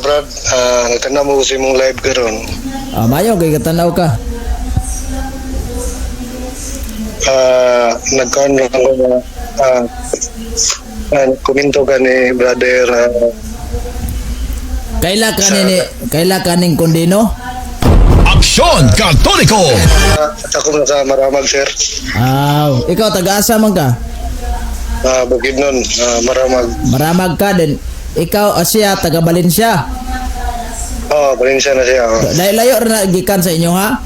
Brad, nagtanaw mo sa imong live karon. Ah, mayo kay katanaw ka. Nagkaon lang ko na komento ka ni brother Kaila ka ni kaila kaning kondino? Aksyon Katoliko! Ako na sa Maramag, sir. Aw, ikaw taga-asa man ka? Bukidnon, Maramag. Maramag ka din. Ikaw siya taga Valencia. Oh, Valencia na siya. Oh. Layo layo ra na gikan sa inyo, ha?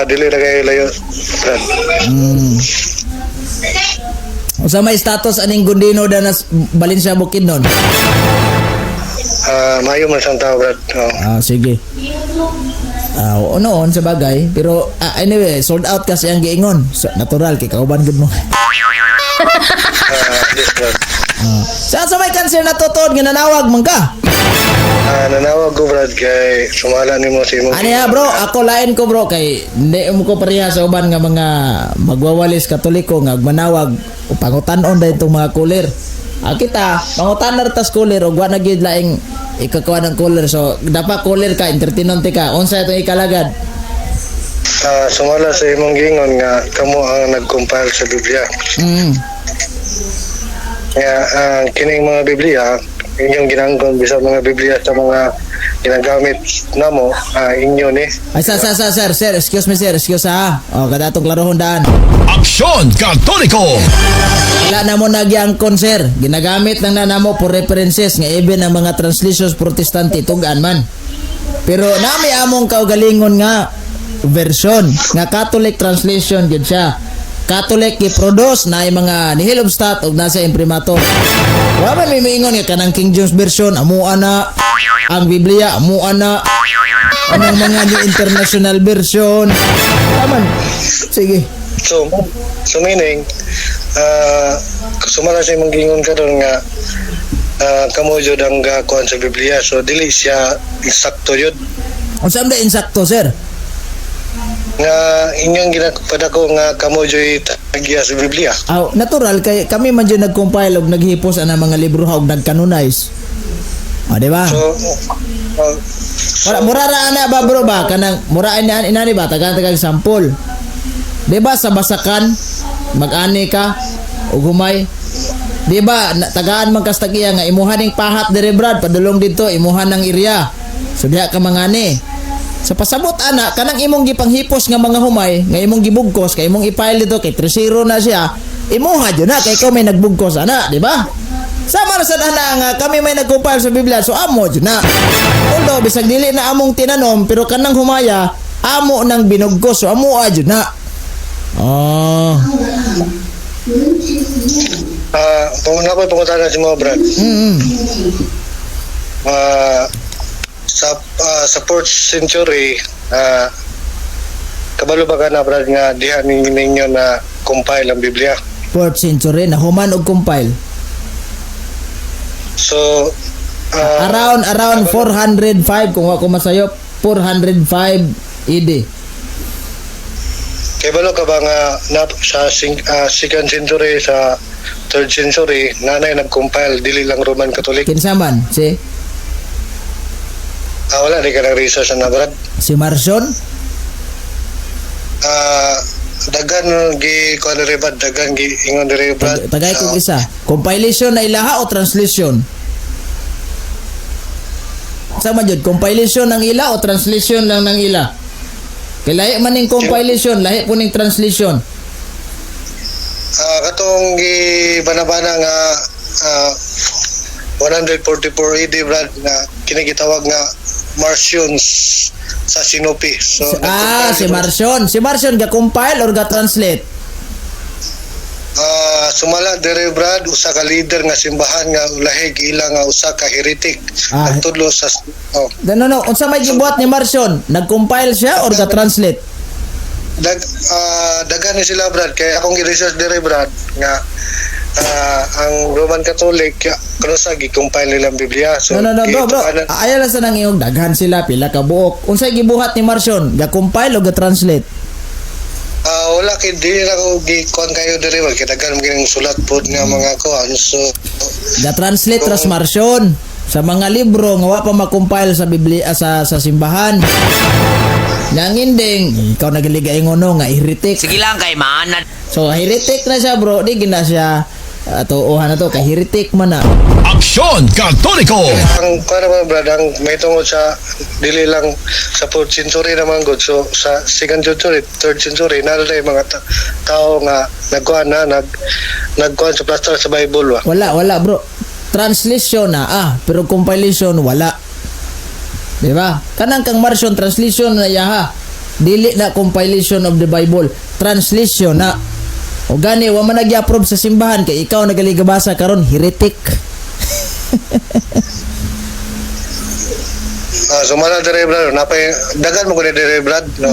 Dili na kayo layo, brad. Unsa may status aning Gundino da nas Valencia Bukidnon? Maayo man siyang tao, brad. Oh. Ah, sige. Ah, oo noon sa bagay, pero anyway, sold out kasi ang giingon. So, natural kay kauban gud mo. Yes, brad. Ah. Sa may cancer na tutuod nga nanawag man ka? Nanawag ko, brad, kay sumala nimo sa imong Ano ya, bro, ako lain ko, bro, kay hindi mo ko pareha sa uban nga mga magwawalis Katoliko nga manawag o pangutan-on dahil itong mga kulir. Ah, kita, pangutan na tas kulir o wa na gyud laing ikakuha ng kulir. So, dapat kulir ka, entertainon ti ka. Unsa itong ikalagad? Sumala sa imong giingon nga kamo ang nag-compile sa Biblia. Nga ang kining mga Biblia inyong ginanggon bisan mga Biblia sa mga ginagamit namo, inyo ni. Ay, sa, sa, sa, sir, sir, excuse me, sir, excuse ha. O, kada atong klarohon daan. Aksyon Katoliko! Wala na mo nagyangkon, sir. Ginagamit lang na namo for references nga even ang mga translations Protestante tugaan man. Pero nami among kaugalingon nga version nga Catholic translation gyud siya. Catholic gi-produce na ay mga nihil obstat og nasa imprimatur. Wa man may miingon nga kanang King James version amo ana ang Biblia, amo ana anang mga New International Version. Taman. Sige. So meaning sumala sa imong giingon karon nga kamo jud ang gakuan sa Biblia, so dili siya eksakto jud. Unsa man insakto, sir? Nga inyong ginapadako nga kamo jud tagya sa Biblia. Aw, natural kay kami man jud nag-compile og naghipos ana mga libro ha og nag-canonize. Ah, di ba? So Mura, mura ra ana ba, bro, ba kanang mura ina inani ba tagaan tagang sample. Di ba sa basakan mag-ani ka og humay? Di ba tagaan man kas tagiya nga imuha ning pahat dire, brad, padulong didto imuha ng area. So diha ka mangani. Sa pasabot ana kanang imong gipanghipos nga mga humay nga imong gibugkos kay imong i-file dito kay 3-0 na siya, imuha jud na kay ikaw may nagbugkos ana, di ba? Sama ra sad ana nga kami may nag-compile sa Biblia, so amo jud na. Although bisag dili na among tinanom, pero kanang humaya amo nang binugkos, so amo jud na. Oh. Kung ako pangutana si mo, brad. Sa 4th century, kabalo ba ka na, brad, nga diha ninyo na compile ang Biblia? 4th century na human og compile. So Around around 405 kung ako masayop, 405 AD. Kay balo ka ba nga na, sa second century, sa third century, nanay nag-compile, dili lang Roman Catholic? Kinsa man si Wala di ka nag research na, brad. Si Marcion? Dagan gi kuan diri, brad, dagan gi ingon diri, brad. Tagay kog isa. Compilation na ilaha o translation? Sa man jud, compilation ng ila o translation lang ng ila? Kay lahi man ning compilation, lahi po ning translation. Katong gi banabana nga 144 AD, brad, nga kini gitawag nga Marcions sa Sinope. So Si Marcion. Si Marcion ga compile or ga translate? Sumala diri, brad, usa ka leader nga simbahan nga ulahi giila nga usa ka heretic nagtudlo sa, oh. No, no, unsa may gibuhat ni Marcion? Nag-compile siya or ga translate? Daghan ni sila, brad, kay akong gi-research diri, brad, nga ang Roman Catholic kuno sa gi-compile nila ang Biblia, so No, no, no, bro, bro. Ayaw lang sa nang iyong daghan sila, pila ka buok. Unsay gibuhat ni Marcion? Ga compile o ga translate? Wala kay dili na ko gi-kuan kayo diri, brad, kay daghan man gining sulat pod nga mga kuan, so Ga translate tras Marcion. Sa mga libro nga wa pa ma-compile sa Biblia sa simbahan. Nanginding ikaw nagaligay ngono nga heretic. Sige lang kay maanad. So heretic na siya, bro, di gina siya tuohan na to kay heretic man na. Aksyon Katoliko! Ang kuan naman, Brad, ang may tungod sa dili lang sa 4th century naman gud, so sa 2nd century, 3rd century na yung mga tao nga nagkuan na nagkuan sa plaster sa Bible ba. Wala, wala, bro. Translation na pero compilation wala. Di ba? Kanang kang Marcion translation na yaha. Dili na compilation of the Bible. Translation na. O gani wa man nag-approve sa simbahan kay ikaw nagaligabasa karon heretic. Ah, so mana dire, Brad, napay dagan mo kuno dire, Brad, no.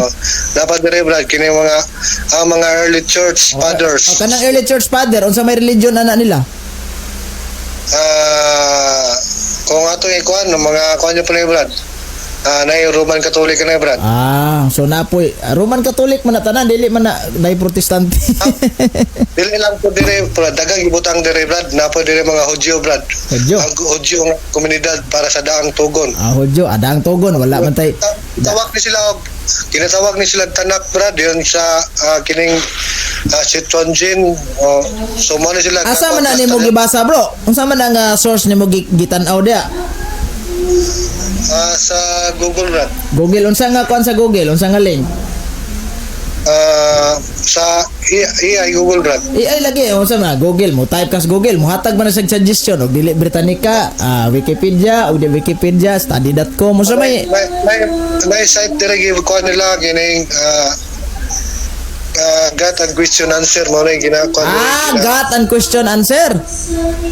Dapat dire, Brad, kini mga ang mga early church fathers. O kanang early church father unsa may religion ana nila? Ah, kung ato ikuan mga kuan pa ni, Brad. Ah, na yung Roman Catholic na, Brad. Ah, so napoy Roman Catholic man na tanan, dili man na nay Protestante. Dili lang po dire, Brad, dagang gibutang dire, Brad, napo dire mga Hudyo, Brad. Hudyo. Ang Hudyo nga komunidad para sa daang tugon. Ah, Hudyo, adang tugon wala man tay. Tawag ni sila og ginatawag ni sila Tanak, Brad, yun sa kining Septuagint o so mo ni sila. Asa man na nimo gibasa, bro? Unsa man ang source nimo gitan-aw diya? Ah, sa Google, Brad. Google, unsa nga kuan sa Google, unsa nga link? Ah, sa AI Google, Brad. AI lagi unsa man Google mo type kas Google mohatag man na sa suggestion og dili Britannica, Wikipedia og di Wikipedia, study.com, unsa may. May site dire give ko nila kining got and question answer mo na yung ginakuan. Ah, got and question answer.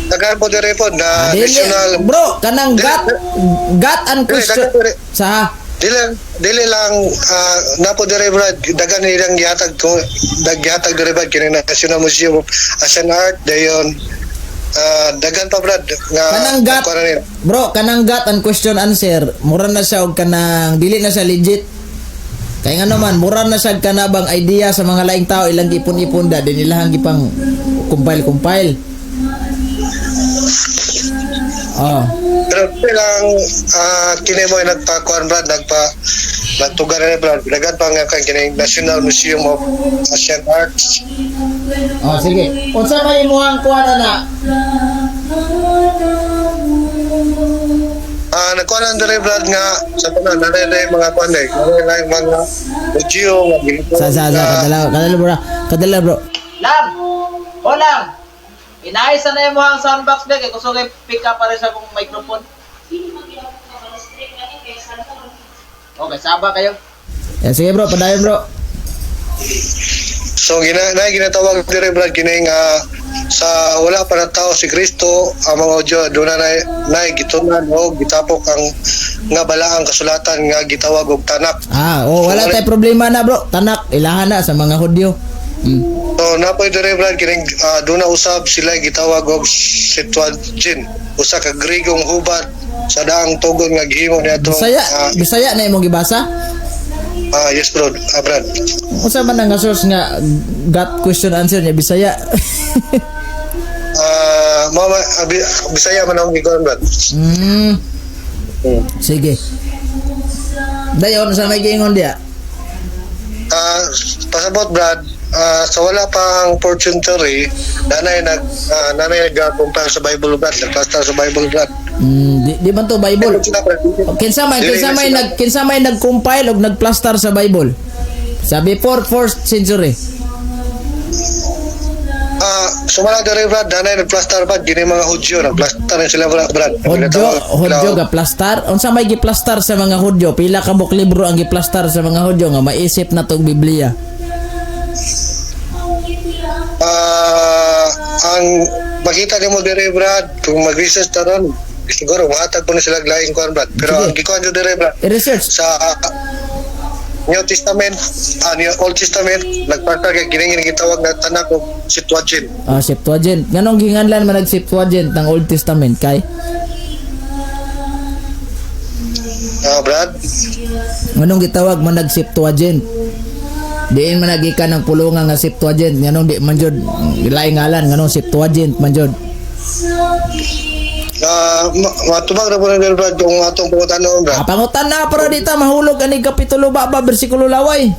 Tagal po dire po na Dili, national. bro, kanang got and Dili, question dagan dire. sa Dili lang napo dire, Brad, dagan nilang gihatag ko daghatag dire, Brad, kini National Museum of Asian Art dayon dagan pa, Brad, nga Kanang got kuan na nila. Bro, kanang got and question answer, mura na siya og kanang dili na siya legit. Kay nga naman, mura na siya kanabang idea sa mga laing tao ilang gipon-ipon da din ilahang gipang compile compile. Oh. Pero dili lang kini mo nagpa kuan, Brad, nagtugar na, Brad, dagan pa nga kay kini National Museum of Asian Arts. Oh, sige. Unsa may imuhang kuan ana? Ah, nagkuan ang dire, Brad, nga sa tanan na na mga kuan eh. Na mga Hudyo nga ginikuan Sa sa kadala kadala, bro. Kadala, bro. Lang. O lang. Inaayos na imong sound box kay kusog kay pick up para sa akong microphone. Okay, saba kayo. Yeah, sige, bro, padayon, bro. So na ginatawag dire, Brad, kini nga sa wala pa na tao si Kristo ang mga Hudyo doon na na gitunan o gitapok ang nga balaang kasulatan nga gitawag og Tanak. Ah, oh, wala tay problema na, bro. Tanak ilahan na sa mga Hudyo. So napoy dire, Brad, kining doon na usab sila gitawag og Septuagint, usa ka Grigong hubad sa daang tugon nga gihimo niadtong Bisaya, Bisaya na imong gibasa. Yes, bro, Brad. Unsa man ang nga source nga got question answer niya Bisaya? Ah, mama Bisaya man ang gikuan, Brad. Sige. Dayon sa may giingon diya. Ah, pasabot, Brad, sa wala pang 4th century, nanay nag-compile sa Bible, Brad, nagplastar sa Bible, Brad. Di man to Bible. Kinsa may nag-compile og nagplastar sa Bible? Sa before 4th century. Ah, sumala dere, Brad, nanay nagplastar, Brad, gini mga Hudyo, nagplastar na sila, Brad. Hudyo, Hudyo ga plastar. Unsa may giplastar sa mga Hudyo? Pila ka buok libro ang giplastar sa mga Hudyo nga maisip na tong Biblia? Ah, ang makita nimo dere, Brad, kung mag-research ta ron, siguro mahatag po na sila og laing kuan, Brad. Pero Sige. ang gikuan jud dere, Brad, I-research. sa New Testament, New Old Testament, nagplastar kay kini nga gitawag na Tanak og Septuagint. Ah, Septuagint. Nganong ginganlan man nag Septuagint ng Old Testament kay? Ah, Brad, Nganong gitawag man nag Septuagint? Diin man nagikan ng pulungan nga Septuagint, nganong di man jud laing ngalan nganong Septuagint man jud. Matubag na po ng Brad kung atong pangutanon, Brad. Ah, pangutan na para di ta mahulog ani kapitulo ba ba bersikulo laway.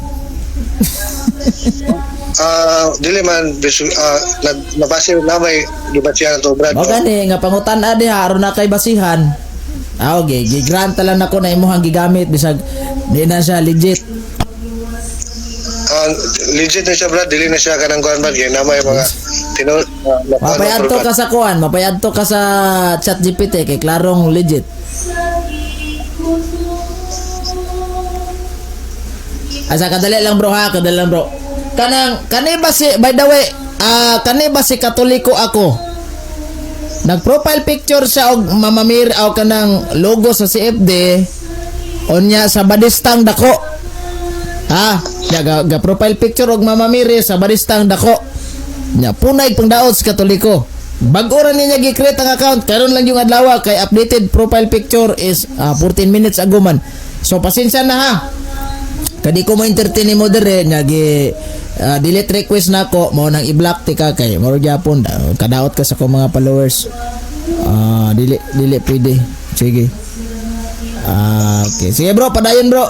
Dili man nag nabase na may gibasihan to, Brad. Mao gani nga pangutan na diha aron na kay basihan. Ah, okay, gi-grant lang nako na imong gigamit bisag di na siya legit. Legit na siya, Brad, dili na siya kanang kuan, Brad, kay na may mga tinuod Mapayadto ka sa kuan, mapayadto ka sa Chat GPT kay klarong legit. Asa kadali lang, bro, ha, kadali lang, bro. Kanang kani ba si, by the way, kani ba si Katoliko ako? Nag-profile picture siya og Mama Mary o kanang logo sa CFD onya sa badistang dako. Ha, ya, ga profile picture og Mama Mary sa badistang dako. Nya punay pangdaot sa Katoliko. Bag-o ra niya gi-create ang account karon lang yung adlaw kay updated profile picture is 14 minutes ago man. So pasensya na ha. Kadi ko mo entertain nimo dire nya gi delete request nako mao nang i-block ti ka kay moro gyapon kadaot ka sa akong mga followers. Dili dili pwede. Sige. Okay. Sige bro, padayon, bro.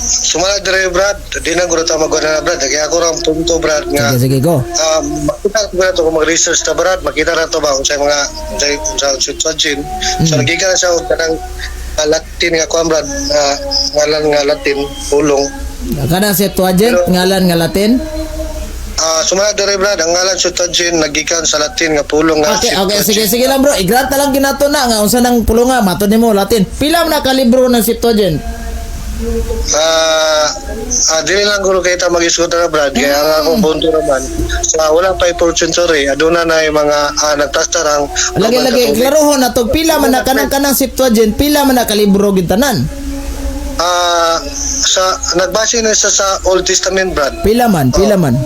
Sumala dire, Brad, di na guro ta magkuan na, Brad, kaya ako ra ang punto, Brad, nga Sige, sige, go. Makita ko na to kung mag-research ta, Brad, makita na to ba kung sa mga sa sa Septuagint. So nagikan na siya og kanang Latin nga kuan, Brad, ngalan nga Latin pulong. Kanang Septuagint, ngalan nga Latin. Sumala dire, Brad, ang ngalan Septuagint nagikan sa Latin nga pulong nga Okay, sige, Septuagint. sige lang, bro. I-grant na lang ginato na nga unsa nang pulunga matod nimo Latin. Pila man na kalibro ng Septuagint? Dili lang guro kay ta mag-isgot na, Brad, kaya ang akong punto naman sa wala pa 4th century aduna na yung mga nagplastar ang Lagi Roman lagi Catholic. klarohon na to pila man na kanang kanang Septuagint, pila man na kalibro gid tanan. Sa nagbase na siya sa Old Testament, Brad. Pila man, pila man.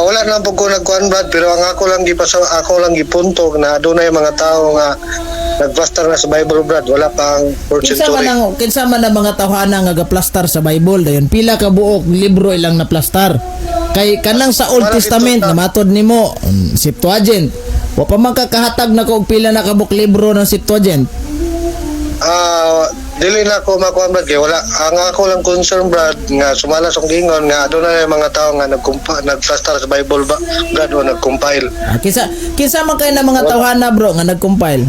Wala na po ko nagkuan, Brad, pero ang ako lang gipasa ako lang gipunto na aduna yung mga tao nga nagplastar na sa Bible, Brad, wala pa ang 4th Kinsa man century. ang kinsa man ang mga tawhana nga gaplastar sa Bible dayon pila ka buok libro ilang naplastar. Kay kanang sa Old Para Testament dito na matod nimo Septuagint. Wa pa man kakahatag na ko og pila na ka buok libro ng Septuagint. Dili na ako makuan, Brad, kay wala ang ako lang concern, Brad, nga sumala sa gingon nga aduna yung mga tao nga nagkumpa nagplastar sa Bible ba, Brad, o nag-compile. Kinsa kinsa man kay na mga tawhana, bro, nga nag-compile?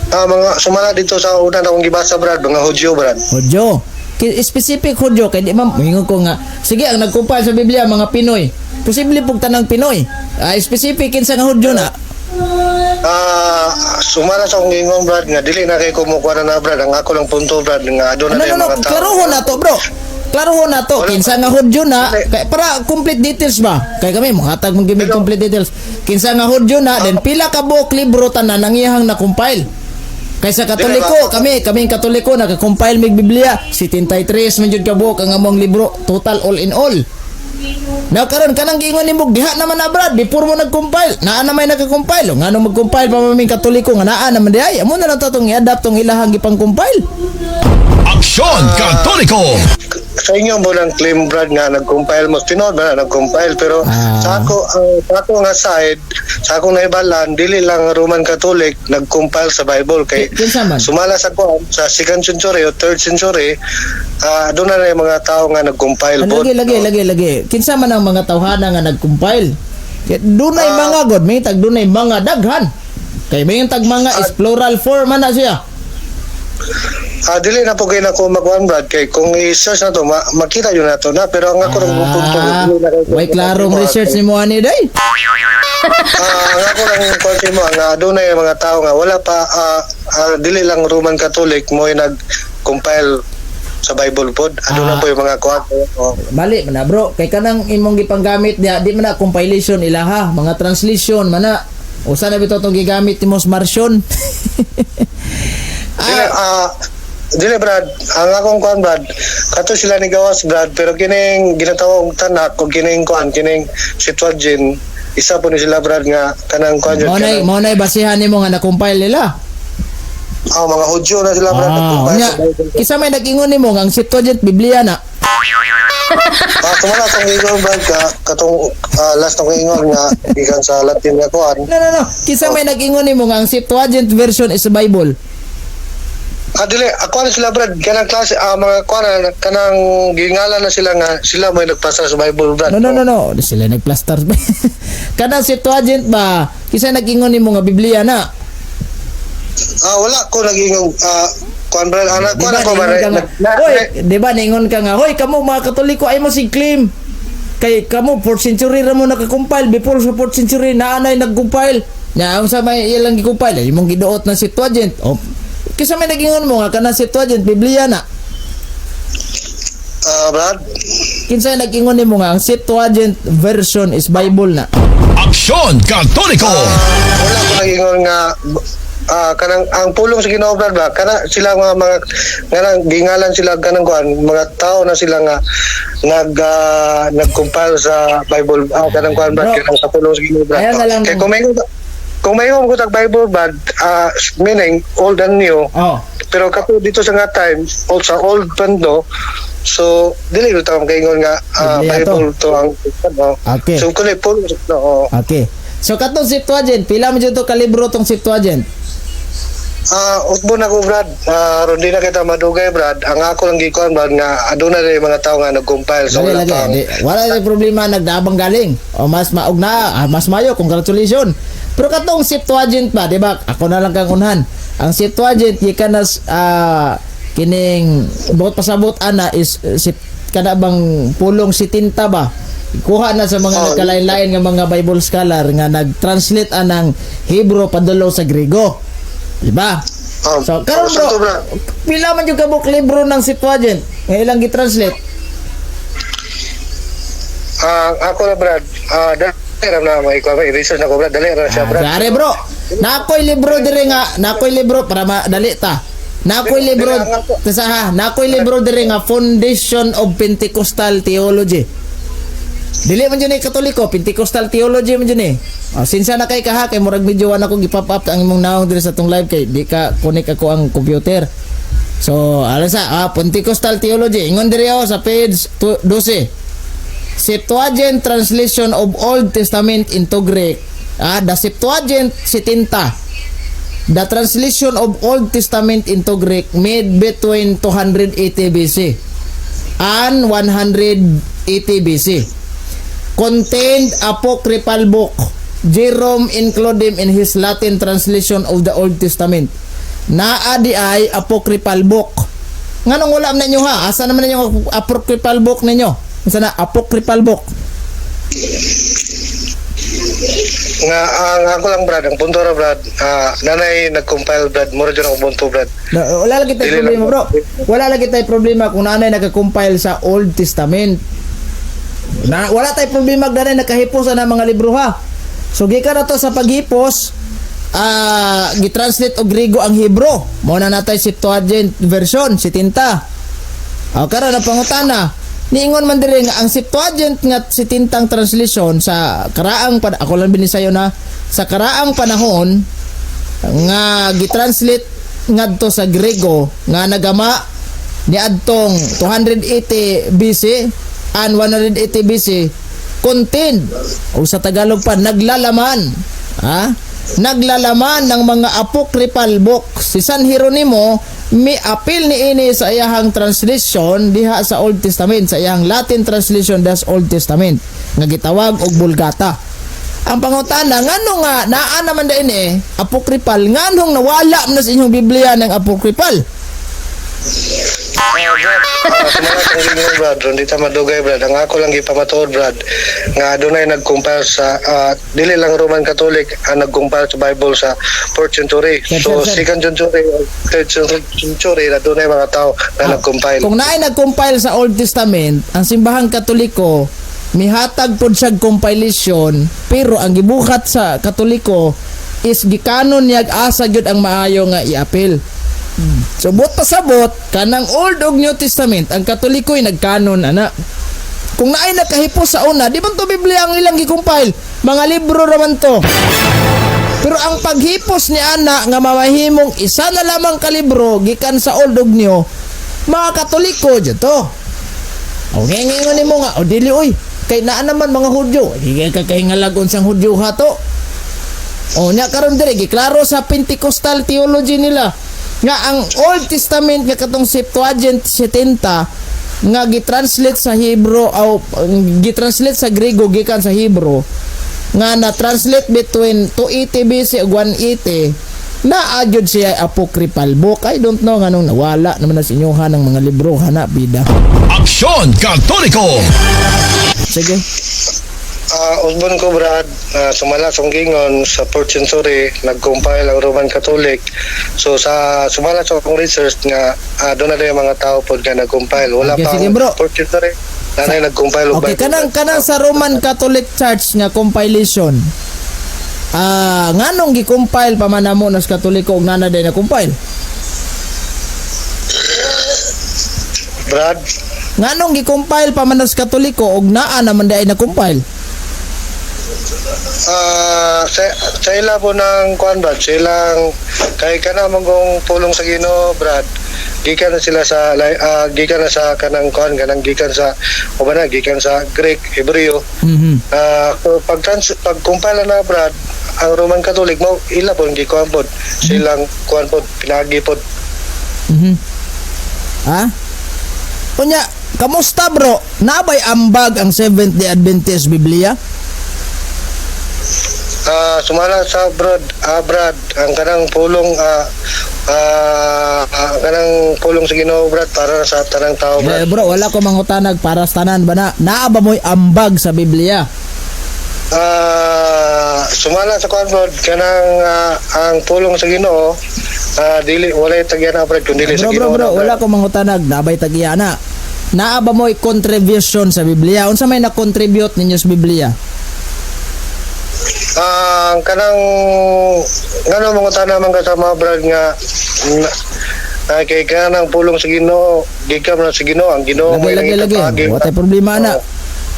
Mga sumala dito sa una na akong gibasa, Brad, mga Hudyo, Brad. Hudyo. Specific Hudyo kay di man moingon ko nga sige ang nag-compile sa Biblia mga Pinoy. Posible pug tanang Pinoy. Specific kinsa nga Hudyo na? Sumala sa akong gingon, Brad, nga dili na kay kumukuha na na, Brad, ang ako lang punto, Brad, nga aduna Ano na no yung no, mga tao. klarohon na to, bro. Klarohon na to Wala. kinsa nga Hudyo na kay para complete details ba? Kay kami mohatag mong gimig complete details. Kinsa nga Hudyo na then pila ka buok libro tanan ang iyahang na-compile. Kaysa Katoliko, kami, kaming Katoliko naka-compile mig Biblia, 73 man jud ka buok ang among libro, total all in all. Now karon kanang giingon nimo diha naman na, Brad, before mo nag-compile, naa na may naka-compile. O, ngano mag-compile pa maming Katoliko nga naa naman diay. Amo na lang to tong i-adapt tong ilahang gipang-compile. Aksyon Katoliko. Sa inyo mo lang claim, Brad, nga nag-compile mo, tinuod ba na nag-compile, pero sa ako nga side, sa akong naibalan, dili lang Roman Catholic nag-compile sa Bible kay Kinsa man? sumala sa kuan sa second century o third century, doon na yung mga tao nga nag-compile Ano, pod. lagi, lagi, lagi, lagi. Kinsa man ang mga tawhana nga nag-compile? Kaya dunay mga god, may tag dunay mga daghan. Kay may tag mga is plural form man na siya. Dili na po kay na ko magkuan, Brad, kay kung i-search na to makita yun na to na, pero ang ako lang punto dili na kay Way klarong research ni mo ani day. Ang ako lang konti mo nga adunay mga tao nga wala pa dili lang Roman Catholic mo nag-compile sa Bible pod, aduna po yung mga kuan, oh. Bali man na, bro, kay kanang imong gipanggamit diha di man na compilation ilaha, mga translation man na. Usa na bitaw tong gigamit nimo sa Marsion. Dili, dili, Brad, ang akong kuan, Brad, kato sila ni gawas, Brad, pero kining ginatawag Tanak o kining kuan kining Septuagint, isa po ni sila, Brad, nga kanang kuan jud Mao na kanang mao na basihan nimo nga na-compile nila. Mga Hudyo na sila, Brad, nag-compile Unya, sa Bible. kinsa may nag-ingon nimo nga ang Septuagint Biblia na? Sumala atong giingon, Brad, ka katong last akong ingon nga gikan sa Latin nga kuan. No, no, no. Kinsa may nag-ingon nimo nga ang Septuagint version is Bible? Dili ako na sila, Brad, kanang klase mga kuan na, kanang gingalan na sila nga sila may nagpasa sa Bible, Brad. No, no, no, no. Sila nagplastar. Kanang Septuagint ba? Kinsa nag-ingon nimo nga Biblia na? Wala ko nag-ingon kuan, Brad, anak Di kuan ba ako niingon ba ka nga, "Hoy," di ba niingon ka nga, "Hoy, kamo mga Katoliko ay mo sig claim. Kay kamo 4th century ra mo nakakompile, before sa 4th century naa nay nag-compile." Nya unsa may ilang gi-compile? Ay, imong giduot na Septuagint. Oh. Kinsa may nag-ingon mo nga kanang Septuagint Biblia na? Brad. Kinsa nag-ingon nimo nga ang Septuagint version is Bible na? Aksyon Katoliko! Wala ko nag-ingon nga kanang ang pulong sa Ginoo, Brad, ba kana sila mga nga gingalan sila kanang kuan mga tao na sila nga nag-compile sa Bible, kanang kuan, Brad, Bro. kanang sa pulong sa Ginoo, Brad. Ayan na lang. Kay kung may ko tag Bible, Brad, meaning old and new, Oh. pero kato dito sa nga time old sa old bando, so dili ko ta makaingon nga Biblia to. Bible to ang ano. Okay. So kunay pulong sa Ginoo. Okay. So katong Septuagint, pila man jud to kalibro tong Septuagint? Usbo na ko, Brad. Ron di na kita madugay, Brad. Ang ako lang gikuan, Brad, nga aduna rin mga tao nga nag-compile. So Dali, wala lagi. pang Di, wala na problema nagdaabang galing. O mas maug na, mas mayo, congratulations. Pero katong Septuagint ba, di ba? Ako na lang kang unhan. Ang Septuagint gikan na kining buot pasabot ana is kana bang pulong sitinta ba? Kuha na sa mga nagkalain-lain nga mga Bible scholar nga nag-translate anang Hebrew padulong sa Grego. Di ba? Oh, So, karon oh, bro, sakto, Brad. pila man yung kabuk libro ng Septuagint nga ilang gi-translate? Ako na, Brad. Dali ra na may ikuan, i-research na ko, Brad. Dali ra siya, Brad. Gare bro. Nakoy libro dire nga, nakoy libro para madali ta. Nakoy libro tasa ha, nakoy libro dire nga Foundation of Pentecostal Theology. Dili man jud ni Katoliko, Pentecostal theology man jud ni. Oh, sinsa na kay kaha kay murag medyo wa na ko gi-pop up ang imong naong dire sa tong live kay di ka connect ako ang computer. So, alasa, Pentecostal theology. Ingon dire oh, sa page 12. Septuagint translation of Old Testament into Greek. The Septuagint sitinta. The translation of Old Testament into Greek made between 280 BC and 180 BC. Contained apocryphal book. Jerome included them in his Latin translation of the Old Testament. Naa di ay apocryphal book. Nganong wala man ninyo ha? Asa naman ninyo ang apocryphal book ninyo? Unsa na apocryphal book? Nga ang ako lang, Brad, ang punto ra, Brad, nanay nag-compile, Brad, mura jud ang punto, Brad. No, wala lagi tayo Dili problema, lang. bro. Wala lagi tayo problema kung nanay naka-compile sa Old Testament. Na, wala tayo problema kung nanay nakahipos na mga libro ha. So gikan na to sa paghipos, gitranslate og Griego ang Hebrew. Mao na natay Septuagint version, sitinta. O karon na pangutana. Niingon man diri nga ang Septuagint nga sitintang translation sa karaang pan ako lang binisayo na sa karaang panahon nga gitranslate ngadto sa Grego nga nagama niadtong 280 BC and 180 BC contained o sa Tagalog pa naglalaman, ha, naglalaman ng mga apocryphal book. Si San Jeronimo mi apil ni ini sa iyahang translation diha sa Old Testament, sa iyahang Latin translation das Old Testament nga gitawag og Vulgata. Ang pangutana, ngano nga naa naman da ini apocryphal, nganong nawala man na sa inyong Biblia ng apocryphal? Sumala sa inyo, Brad, ron di ta madugay, Brad. Ang ako lang gipamatuod, Brad, nga adunay nag-compile sa dili lang Roman Catholic ang nag-compile sa Bible sa 4th century. Sir, So sir, sir. 2nd century, 3rd century adunay mga tao na nag-compile. Kung naay nag-compile sa Old Testament, ang simbahang Katoliko mihatag pod siya compilation, pero ang gibuhat sa Katoliko is gikanon niyag asa gyud ang maayo nga iapil. So buot pasabot kanang Old ug New Testament ang Katoliko'y nagkanon ana. Kung naay nakahipos sa una, di ba to Biblia ang ilang gi-compile? Mga libro raman to. Pero ang paghipos ni ana nga mamahimong isa na lamang kalibro gikan sa Old ug New, mga Katoliko dyan to. O ngayon nimo nga, o dili oy, kay naa naman mga Hudyo, di kay kakahingalag unsang Hudyo hato. O nya karon dire giklaro sa Pentecostal theology nila nga ang Old Testament nga katong Septuagint 70 nga gitranslate sa Hebrew o gitranslate sa Grego gikan sa Hebrew nga na-translate between 280 BC ug 180, naa gyud siya apocryphal book. I don't know nganong nawala naman na sa inyoha ng mga libro hana bida. Aksyon Katoliko! Sige. Usbon ko, Brad, sumala sa gingon sa 4th century nag-compile ang Roman Catholic. So sa sumala sa akong research nga doon na yung mga tao pod nga nag-compile. Wala Okay, pa sige, ang bro. 4th century na na nag-compile og Okay, Bible. kanang kanang sa Roman Catholic Church nga compilation. Nganong gi-compile pa man namo nas Katoliko ug nana day na compile? Brad, Nganong gi-compile pa man nas Katoliko ug naa naman day na compile? Sa ila po ng kuan, Brad, silang kay kana mangong pulong sa Ginoo, Brad. Gikan na sila sa gikan na sa kanang kuan, kanang gikan sa o ba na gikan sa Greek, Hebreo. So pag compile na, Brad, ang Roman Catholic mo ila po gikuan pod silang kuan pod pinagi pod. Ha? Unya, kamusta, bro? Nabay ambag ang Seventh Day Adventist Biblia? Sumala sa Brad, Brad, ang kanang pulong ang kanang pulong sa Ginoo, Brad, para sa tanang tao, Brad. Eh, bro, wala ko mangutanag para sa tanan ba na? Naa ba mo'y ambag sa Biblia? Sumala sa kuan, Brad, kanang ang pulong sa Ginoo dili walay tagyan na, Brad, kun dili sa Bro, bro, Ginoo bro, na, Brad. wala ko mangutanag, nabay tagiya na. Naa ba mo'y contribution sa Biblia? Unsa may na-contribute ninyo sa Biblia? Ang kanang ngano mangutana man ka sa mga, Brad, nga na, kay kanang pulong sa Ginoo gikan na sa Ginoo, ang Ginoo Lagi, mo lagi, lagi. ipapagi. Watay problema na. Oo.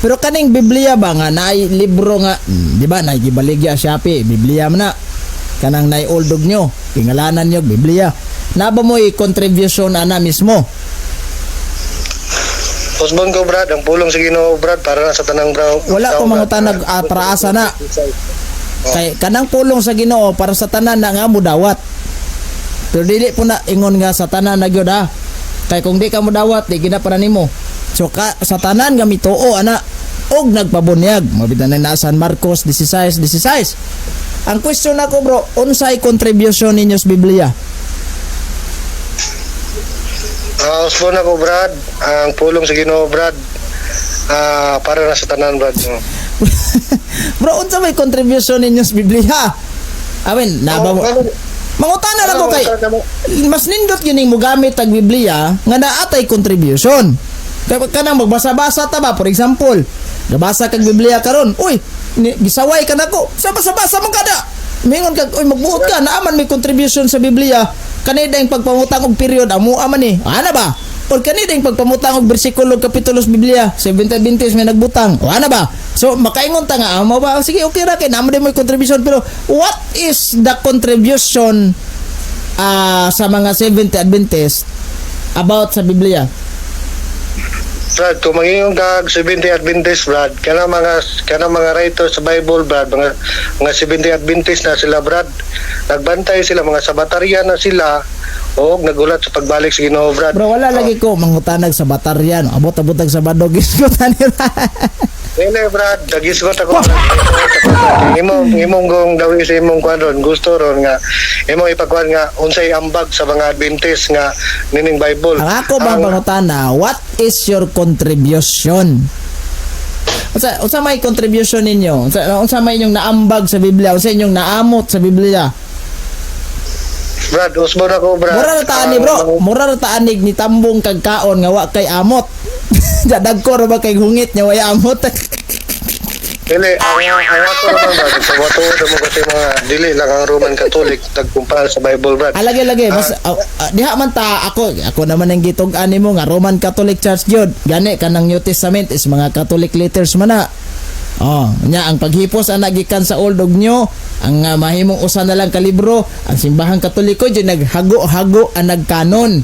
Pero kaning Biblia ba nga naay libro nga, di ba naay gibaligya Shopee, Biblia man na. Kanang naay old dog nyo, pingalanan nyo Biblia. Na ba mo'y contribution ana mismo? Usbon ko, Brad, ang pulong sa Ginoo, Brad, para na sa tanang bro. Wala tao, ko Brad. mangutanag para asa na. Kay kanang pulong sa Ginoo para sa tanan na nga mudawat. Pero dili po na ingon nga sa tanan na gyud ha. Kay kung di ka mudawat, di gina para nimo. So ka, sa tanan nga mituo ana og nagpabunyag, mabita na na San Marcos 16:16. Ang question nako, bro, unsay contribution ninyo sa Biblia? Usbon ako, Brad, ang pulong sa Ginoo, Brad, para na sa tanan, Brad. No? Bro, unsa may contribution ninyo sa Biblia? Awen, naba mo. Oh, Mangutana lang ko kay mangutana mo. Mas nindot yun yung mugamit ang Biblia nga naatay contribution. Kaya kanang magbasa-basa ta ba, for example, nabasa kag Biblia karon, uy, ni, gisaway ka nako. Sa basa-basa man kada. Mingon kag, uy, magbuot ka, naaman may contribution sa Biblia. Kanida yung pagpamutang og period, amo man ni. Ana ba? Or kanida yung pagpamutang og bersikulo og kapitulo sa Biblia, 70 Adventist may nagbutang. O ana ba? So makaingon ta nga amo ba? Sige, okay ra kay naman din may contribution, pero what is the contribution sa mga Seventh Adventist about sa Biblia? Brad, kung mangingon kag 70 Adventist, Brad, kanang mga writers sa Bible, Brad, mga 70 Adventist na sila, Brad. Nagbantay sila, mga Sabatarian na sila o nagulat sa pagbalik sa Ginoo, Brad. Bro, wala lagi ko mangutanag sa Bataryan. Abot-abot sa Sabado gisgutan nila. Dili, Brad, nagisgot ako, Brad. Imong imong gong dawi sa imong kuan ron, gusto ron nga imong ipakuan nga unsay ambag sa mga Adventist nga nining Bible. Ang ako bang pangutana, what is your contribution? Unsa may contribution ninyo? Unsa may inyong naambag sa Biblia? Unsa inyong naamot sa Biblia? Brad, usbon ako, Brad. Mura ra taan ni bro, mura ra taan ni tambong kag kaon nga wa kay amot. Dagko ra ba kay hungit nya way amot? Dili, ang ako naman, Brad, sa matuod mo kasi mga dili lang ang Roman Catholic nagkumpara sa Bible, Brad. Ah, lagi lagi mas diha man ta ako ako naman ang gitug-an nimo nga Roman Catholic Church gyud. Gani kanang New Testament is mga Catholic letters man na. Oh, nya ang paghipos ana gikan sa Old ug New, ang mahimong usa na lang ka libro, ang simbahang Katoliko jud naghago-hago ang nagkanon.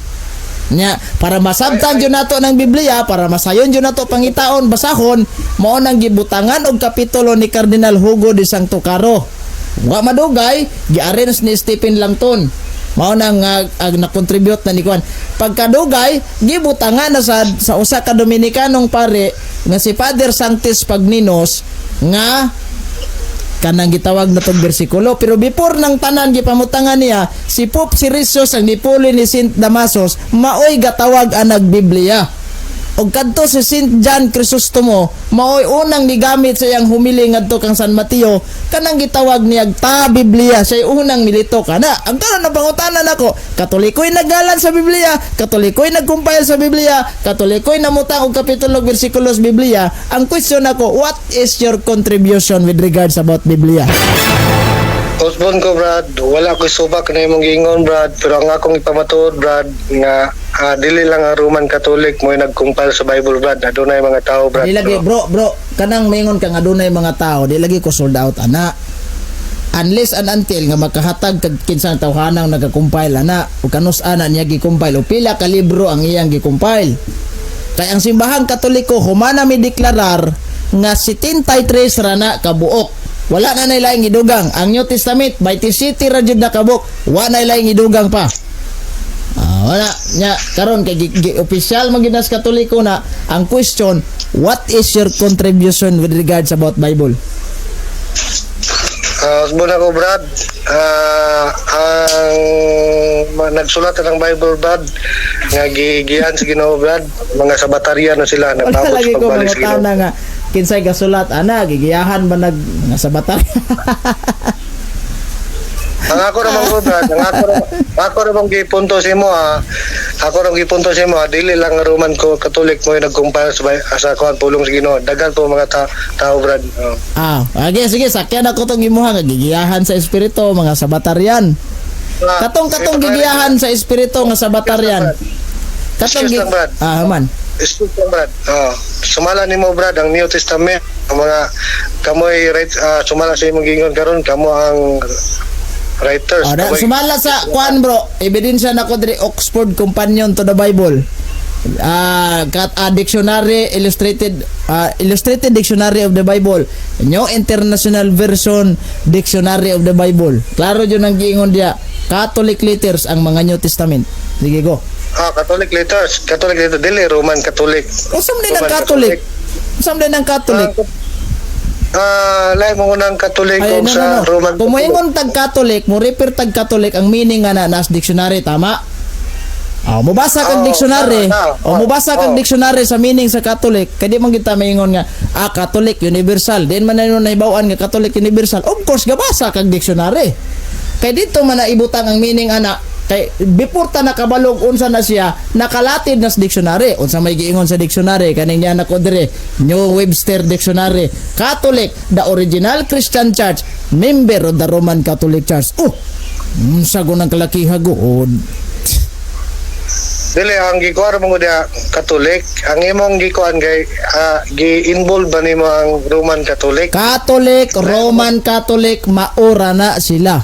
Nya, para masabtan jud nato ng Biblia, para masayon jud nato pangitaon, basahon, mao nang gibutangan og kapitulo ni Cardinal Hugo de Sancto Caro. Wa madugay, gi-arrange ni Stephen Langton. Mao nang na-contribute na ni kuan. Pagkadugay, gibutangan na sa usa ka Dominikanong pare nga si Father Sanctis Pagninos nga kanang gitawag na tong bersikulo, pero before ng tanan gipamutangan niya si Pope Siricius, ang nipuli ni Saint Damasus, maoy gatawag anag Biblia. Og kadto si Saint John Crisostomo, maoy unang nigamit sa iyang humili ngadto kang San Mateo, kanang gitawag niya ta Biblia, siya unang milito kana. Ang karon na pangutana nako, Katoliko'y naggalan sa Biblia, Katoliko'y nag-compile sa Biblia, Katoliko'y namutang og kapitulo ug bersikulo sa Biblia. Ang question nako, what is your contribution with regards about Biblia? Usbon ko, Brad, wala ko subak na imong giingon, Brad, pero ang akong ipamatuod, Brad, nga dili lang ang Roman Catholic mo nag-compile sa Bible, Brad. Adunay mga tao, Brad. Di lagi, bro, bro, kanang maingon ka nga adunay mga tao, di lagi ko sold out ana. Unless and until nga makahatag kag kinsang tawhanang nagka-compile ana o kanus ana niya gi-compile o pila ka libro ang iyang gi-compile. Kay ang Simbahang Katoliko humana mi deklarar nga 73 ra na kabuok. Wala na nay laing idugang. Ang New Testament 27 ra jud na kabuok. Wa na laing idugang pa. Ah, wala nya karon kay opisyal man gyud na sa Katoliko na. Ang question, what is your contribution with regards about Bible? Usbon ako, Brad. Ang nagsulat ng Bible, Brad, nga gigian sa Ginoo, Brad, mga Sabatarya na sila Wala nagtabot lagi sa ko pagbalik sa Ginoo. mangutana nga kinsay gasulat ana, gigiyahan ba nag mga Sabatarya? Ang ako naman ko, Brad, ang ako naman gipunto sa imo ha. Ako naman gipunto sa imo ha, dili lang ang Roman ko Catholic mo yung nag-compile sa kuan pulong sa Ginoo. Daghan po mga tao, Brad. Oh. Ah, okay, sige, sakyan ako tong imuha nga gigiyahan sa espiritu mga Sabatarian. Ah, Katong ito, gigiyahan sa espiritu nga Sabatarian. Katong Excuse lang, Brad. Ah, man. Excuse lang, Brad. Oh, sumala nimo, Brad, ang New Testament, ang mga kamoy right, sumala sa imong giingon karon, kamo ang writers. Oh, da, sumala sa kuan, bro, ebidensya nako diri, Oxford Companion to the Bible. Ah, kat dictionary illustrated, Illustrated Dictionary of the Bible. New International Version Dictionary of the Bible. Klaro jud ang giingon diya. Catholic letters ang mga New Testament. Sige, go. Ah, Catholic letters, Catholic letters dili Roman Catholic. Usam din ang Roman Catholic. Usam din ang Catholic. Ah, lahi mo ng Catholic Ay, og no, sa no, no. Roman. Kung moingon tag Catholic, mo refer tag Catholic, ang meaning nga na nas dictionary, tama? Oh, mubasa kag Oo, dictionary. tama, tama. O mubasa kag dictionary sa meaning sa Catholic, kay di man kita maingon nga Catholic universal. Din man na nahibaw-an nga Catholic universal. Of course gabasa kag dictionary. Kay dito man na ibutang ang meaning ana, kay before ta nakabalog unsa na siya, nakalatid na sa dictionary. Unsa may giingon sa dictionary kaning niya nako dire, New Webster Dictionary: Catholic, the original Christian Church, member of the Roman Catholic Church. Oh, unsa gunang kalakihag oh. Dili, ang gikuan mo diya Catholic, ang imong gikuan kay gi-involve ba nimo ang Roman Catholic? Catholic, Roman Catholic, maura na sila.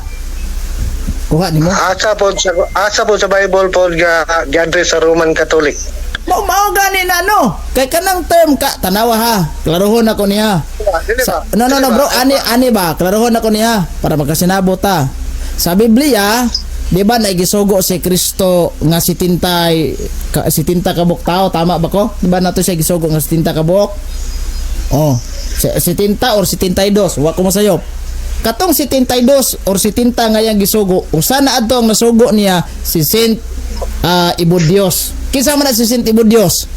Kuha nimo. Asa po sa Bible po nga gi-address sa Roman Catholic? Mao mao gani na no. Kay kanang term ka tanawa ha. Klarohon ako niya. Dili Sa, ba? no no Dili no ba? bro, ani ani ba? Klarohon ako niya para makasinabot ta. Sa Biblia, di ba naigisugo si Kristo nga si tintay ka, si tinta kabuk tao, tama ba ko? Di ba nato siya gisugo nga si tinta kabuk? Oh, si tinta or si tintay dos, wa ko masayop. Katong si tintay dos or si tinta nga yang gisugo, usa na adto ang nasugo niya, si Saint Ibodios. Kinsa man na si Saint Ibodios?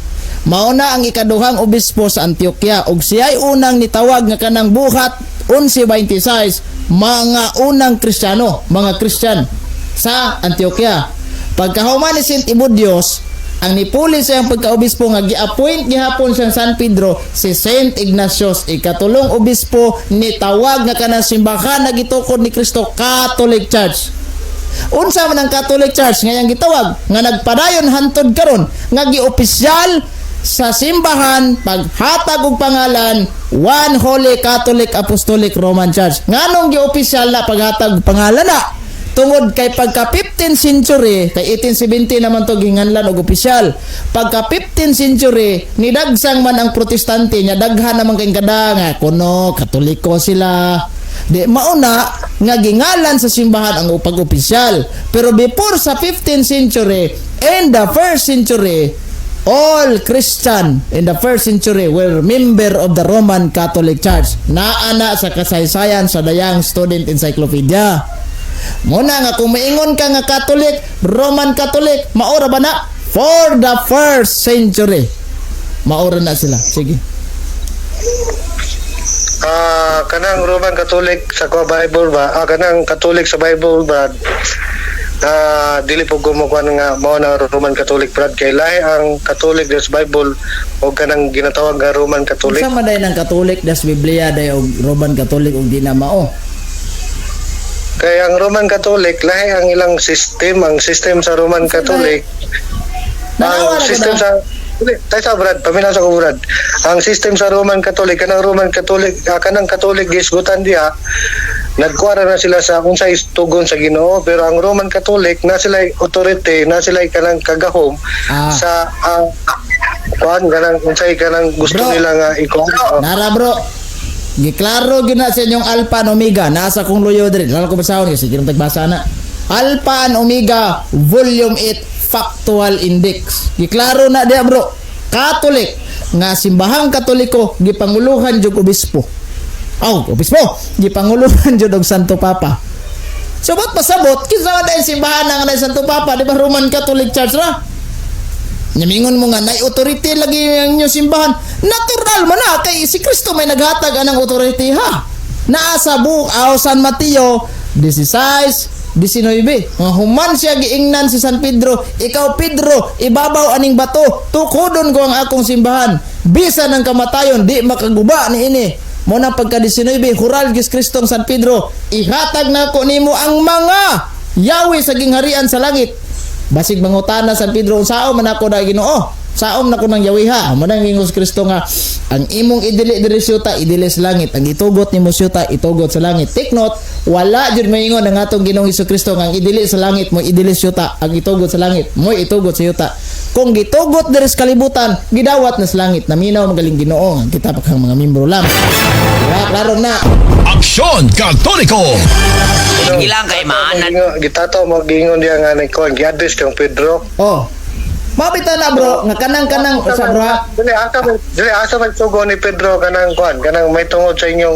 Mao na ang ikaduhang obispo sa Antioquia ug siya'y unang nitawag nga kanang buhat 11:26 mga unang Kristiyano, mga Christian sa Antioquia. Pagkahuman ni Saint Ibodios, ang nipuli sa iyang pagkaobispo nga gi-appoint gihapon siyang San Pedro, si Saint Ignatius, ikatulong obispo, nitawag nga kanang simbahan na gitukod ni Kristo, Catholic Church. Unsa man ang Catholic Church ngayang gitawag nga nagpadayon hantod karon nga giopisyal sa simbahan paghatag og pangalan One Holy Catholic Apostolic Roman Church? Nganong giopisyal na paghatag og pangalan na? Tungod kay pagka 15th century, kay 1870 naman to ginganlan og opisyal. Pagka 15th century, nidagsang man ang Protestante nya, daghan naman kay kada nga kuno Katoliko sila. Di mauna nga gingalan sa simbahan ang pag-opisyal. Pero before sa 15th century and the first century, all Christian in the first century were member of the Roman Catholic Church. Naa na sa kasaysayan sa Dayang Student Encyclopedia. Muna nga kung maingon ka nga Catholic, Roman Catholic, maura ba na? For the first century. Maura na sila. Sige. Ah, kanang Roman Catholic sa ko Bible ba? Ah, kanang Catholic sa Bible ba? Ah, dili po ko mo kuan nga mao na Roman Catholic, brad, kay lahi ang Catholic sa Bible o kanang ginatawag nga Roman Catholic. Unsa man day ng Catholic das Biblia day og Roman Catholic og di na mao? Kay ang Roman Catholic, lahi ang ilang system, ang system sa Roman Catholic. Nanawa Ang na ko system na. sa. Dili, tayo sa brad, paminaw sa ko, brad. Ang system sa Roman Catholic, kanang Roman Catholic, kanang Catholic gisgutan diha, nagkuara na sila sa unsay tugon sa Ginoo, pero ang Roman Catholic na sila authority, na sila kanang kagahom sa kuan kanang unsay kanang gusto Bro. nila nga ikuan. Oh. Nara, bro. Giklaro gyud na sa inyong Alpha and Omega. Nasa kong luyo diri. Lalo ko basahon kasi sige tagbasa na. Alpha and Omega Volume 8 Factual Index. Giklaro na diya, bro. Catholic nga simbahang Katoliko gipanguluhan jud obispo. Aw, obispo, gipanguluhan jud og Santo Papa. So ba't pasabot kinsa man dahil simbahan nga na Santo Papa, di ba Roman Catholic Church ra? Nyamingon mo nga nay authority lagi ang inyong simbahan. Natural man na kay si Kristo may naghatag anang authority ha. Naa sa book aw San Mateo 16:19. Nga human siya giingnan si San Pedro, "Ikaw Pedro, ibabaw aning bato, tukodon ko ang akong simbahan. Bisan ang kamatayon di makaguba ni ini." Mo na pagka 19, hural Diyos Kristong San Pedro, "Ihatag na ko nimo ang mga yawi sa gingharian sa langit." Basig mangutana San Pedro, "Unsaon man ako na Ginoo? Saom na ko ng yawiha?" Mo nang ingon si Kristo nga ang imong idili diri sa yuta, idili sa langit. Ang itugot nimo sa yuta, itugot sa langit. Take note, wala jud maingon ang atong Ginoong Kristo nga ang idili sa langit mo idili sa yuta, ang itugot sa langit mo itugot sa yuta. Kung gitugot diri sa kalibutan, gidawat na sa langit. Naminaw magaling Ginoo, ang kita pa kang mga membro lang. Diba? Klaro na. Aksyon Katoliko! Sige lang kay maanad. Gitato mo giingon diya nga ni kuan gi-address kang Pedro. Oh. Mabita na, bro, nga kanang-kanang sa bro ha. Dili asa man tugon ni Pedro kanang kuan kanang may tungod sa inyong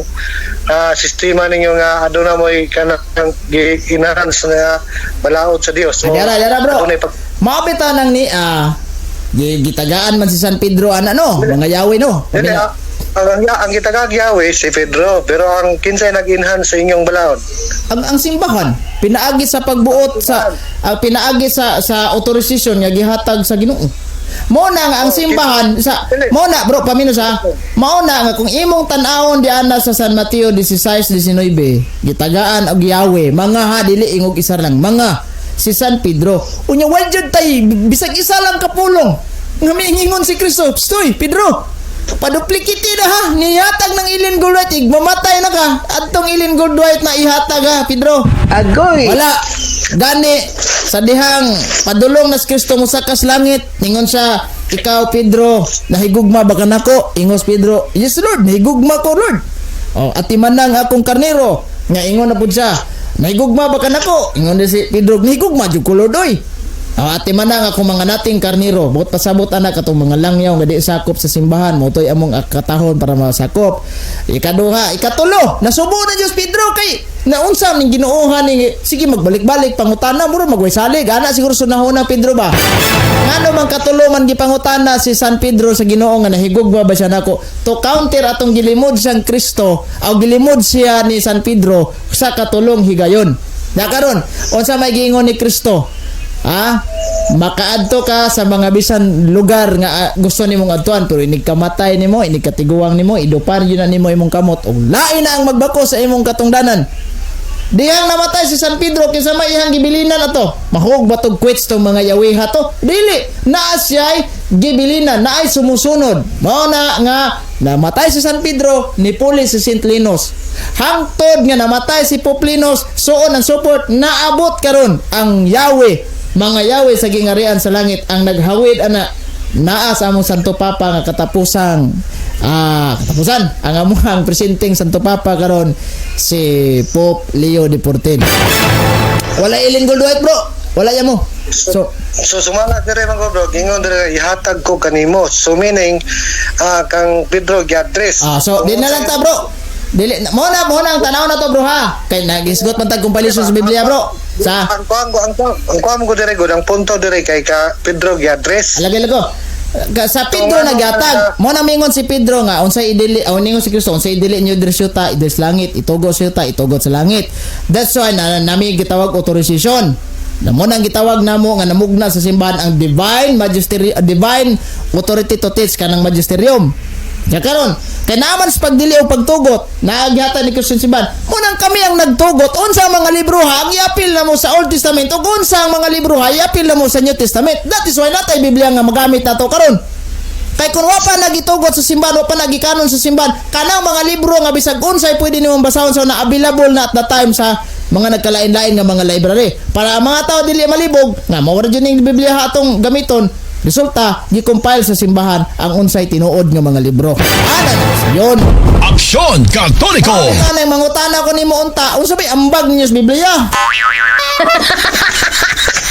sistema ninyo nga aduna mo'y kanang gi-enhance na balaod sa Dios. Ah, dara, dara, bro. Adunay Mabita nang ni gitagaan man si San Pedro ana no, mga yawi no. Dili, ang gitagag Yahweh si Pedro, pero ang kinsay nag-enhance sa inyong balaod? Ang simbahan pinaagi sa pagbuot sa ang pinaagi sa authorization nga gihatag sa Ginoo. Mo na nga ang simbahan sa mo na, bro, pamino sa mao na nga kung imong tan-awon diana sa San Mateo 16:19, gitagaan og Yahweh mga ha, dili ingog isa lang mga si San Pedro. Unya wal jud tay bisag isa lang kapulong nga miingon si Kristo, "Stoy Pedro, paduplikiti na ha, nihatag ng Ellen Goldwhite, mamatay na ka adtong Ellen Goldwhite na ihatag ha, Pedro." Agoy. Wala. Gani sa dihang padulong na si Kristo mosakas langit, ningon siya, "Ikaw Pedro, nahigugma ba ka nako?" Ingos Pedro, "Yes Lord, nahigugma ko Lord." "Oh, atiman ang akong karnero." Nga ingon na pud siya, "Nahigugma ba ka nako?" Ingon na si Pedro, "Nahigugma jud ko Lord oy." "Oh, atiman ang akong mga nating karnero." Buot pasabot anak katong mga langyaw nga di sakop sa simbahan, mo toy among katahon para masakop. Ikaduha, ikatulo, nasubo na Diyos Pedro kay naunsa ning Ginoohan ni sige magbalik-balik pangutana, mura magway salig ana siguro sunahona Pedro ba. Ngano man katulo man gipangutana si San Pedro sa Ginoo nga nahigugma ba siya nako, to counter atong gilimod siyang Kristo aw gilimod siya ni San Pedro sa katulong higayon. Na karon unsa may giingon ni Kristo? Ha? Makaadto ka sa mga bisan lugar nga gusto nimong adtuan, pero inig kamatay nimo, inig katiguang nimo, idupar yun na nimo imong kamot ug lain na ang magbako sa imong katungdanan. Dihang namatay si San Pedro, kinsa may iyang gibilinan ato? Mahog ba tog quits tong mga yawiha to? Dili, naa siya'y gibilinan, naay sumusunod. Mao na nga namatay si San Pedro, ni puli si Saint Linus. Hangtod nga namatay si Pope Linus, so on and so forth, naabot karon ang Yahweh, mga Yahweh sa gingarian sa langit ang naghawid ana naa sa among Santo Papa nga katapusang katapusan ang among presidenteng Santo Papa karon, si Pope Leo XIV. Wala Ellen Goldwhite, bro. Wala yan mo. So, So sumala dire man ko, bro, gingon dire, ihatag ko kanimo. So meaning kang Pedro gi-address. Ah, so di na lang ta, bro. Dili mo na ang tanaw na to, bro, ha. Kay nagisgot man tag compilation sa Biblia, bro. Sa Ang kuan ko dire gud, ang punto dire kay ka Pedro gi-address. Alagay lago. Sa Pedro nagyatag. Mo na mingon si Pedro nga unsay idili, o ningon si Kristo unsay idili niyo diri sa yuta, diri sa langit, itugot sa yuta, itugot sa langit. That's why na nami gitawag authorization. Na mo nang gitawag namo nga namugna sa simbahan ang divine magisterium, divine authority to teach, kanang magisterium. Ya karon, kay naman sa pagdili o pagtugot, naagyatan ni Kristo sa simbahan. Mo nang kami ang nagtugot unsa ang mga libro ha ang iapil na mo sa Old Testament ug unsa ang mga libro ha iapil na mo sa New Testament. That is why natay Biblia nga magamit nato karon. Kay kung wa pa nagitugot sa simbahan, wa pa nagikanon sa simbahan, kanang mga libro nga bisag unsay pwede nimong basahon sa na available na at the time sa mga nagkalain-lain nga mga library. Para ang mga tao dili malibog, nga mao ra jud ning Biblia ha atong gamiton, resulta gi-compile sa simbahan ang unsay tinuod nga mga libro. Ana na yun. Aksyon Katoliko! Ano mangutana ko nimo unta, unsa bay ambag ninyo sa Biblia?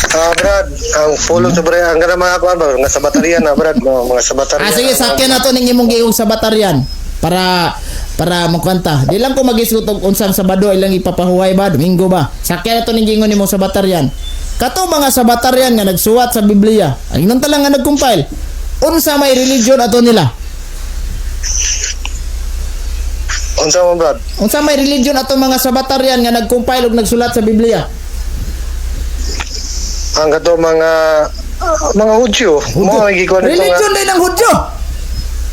Ah, Brad, ang follow sa Brad, ang kanang mga kuan ba, mga sabatarian na, Brad, no, mga sabatarian. Ah, sige, sakyan na to ning imong giingong sabatarian para para magkwanta. Di lang ko magisgot og unsang Sabado ilang ipapahuway ba, Domingo ba. Sakyan na to ning giingon nimong sabatarian. Kato mga sabatarian nga nagsuwat sa Biblia, ang inon ta lang nga nag-compile. Unsa may religion ato nila? Unsa man, Brad? Unsa may religion ato mga sabatarian nga nag-compile ug nagsulat sa Biblia? Ang kato mga mga Hudyo. Mo ang gikuan nito nga. Religion din ang Hudyo.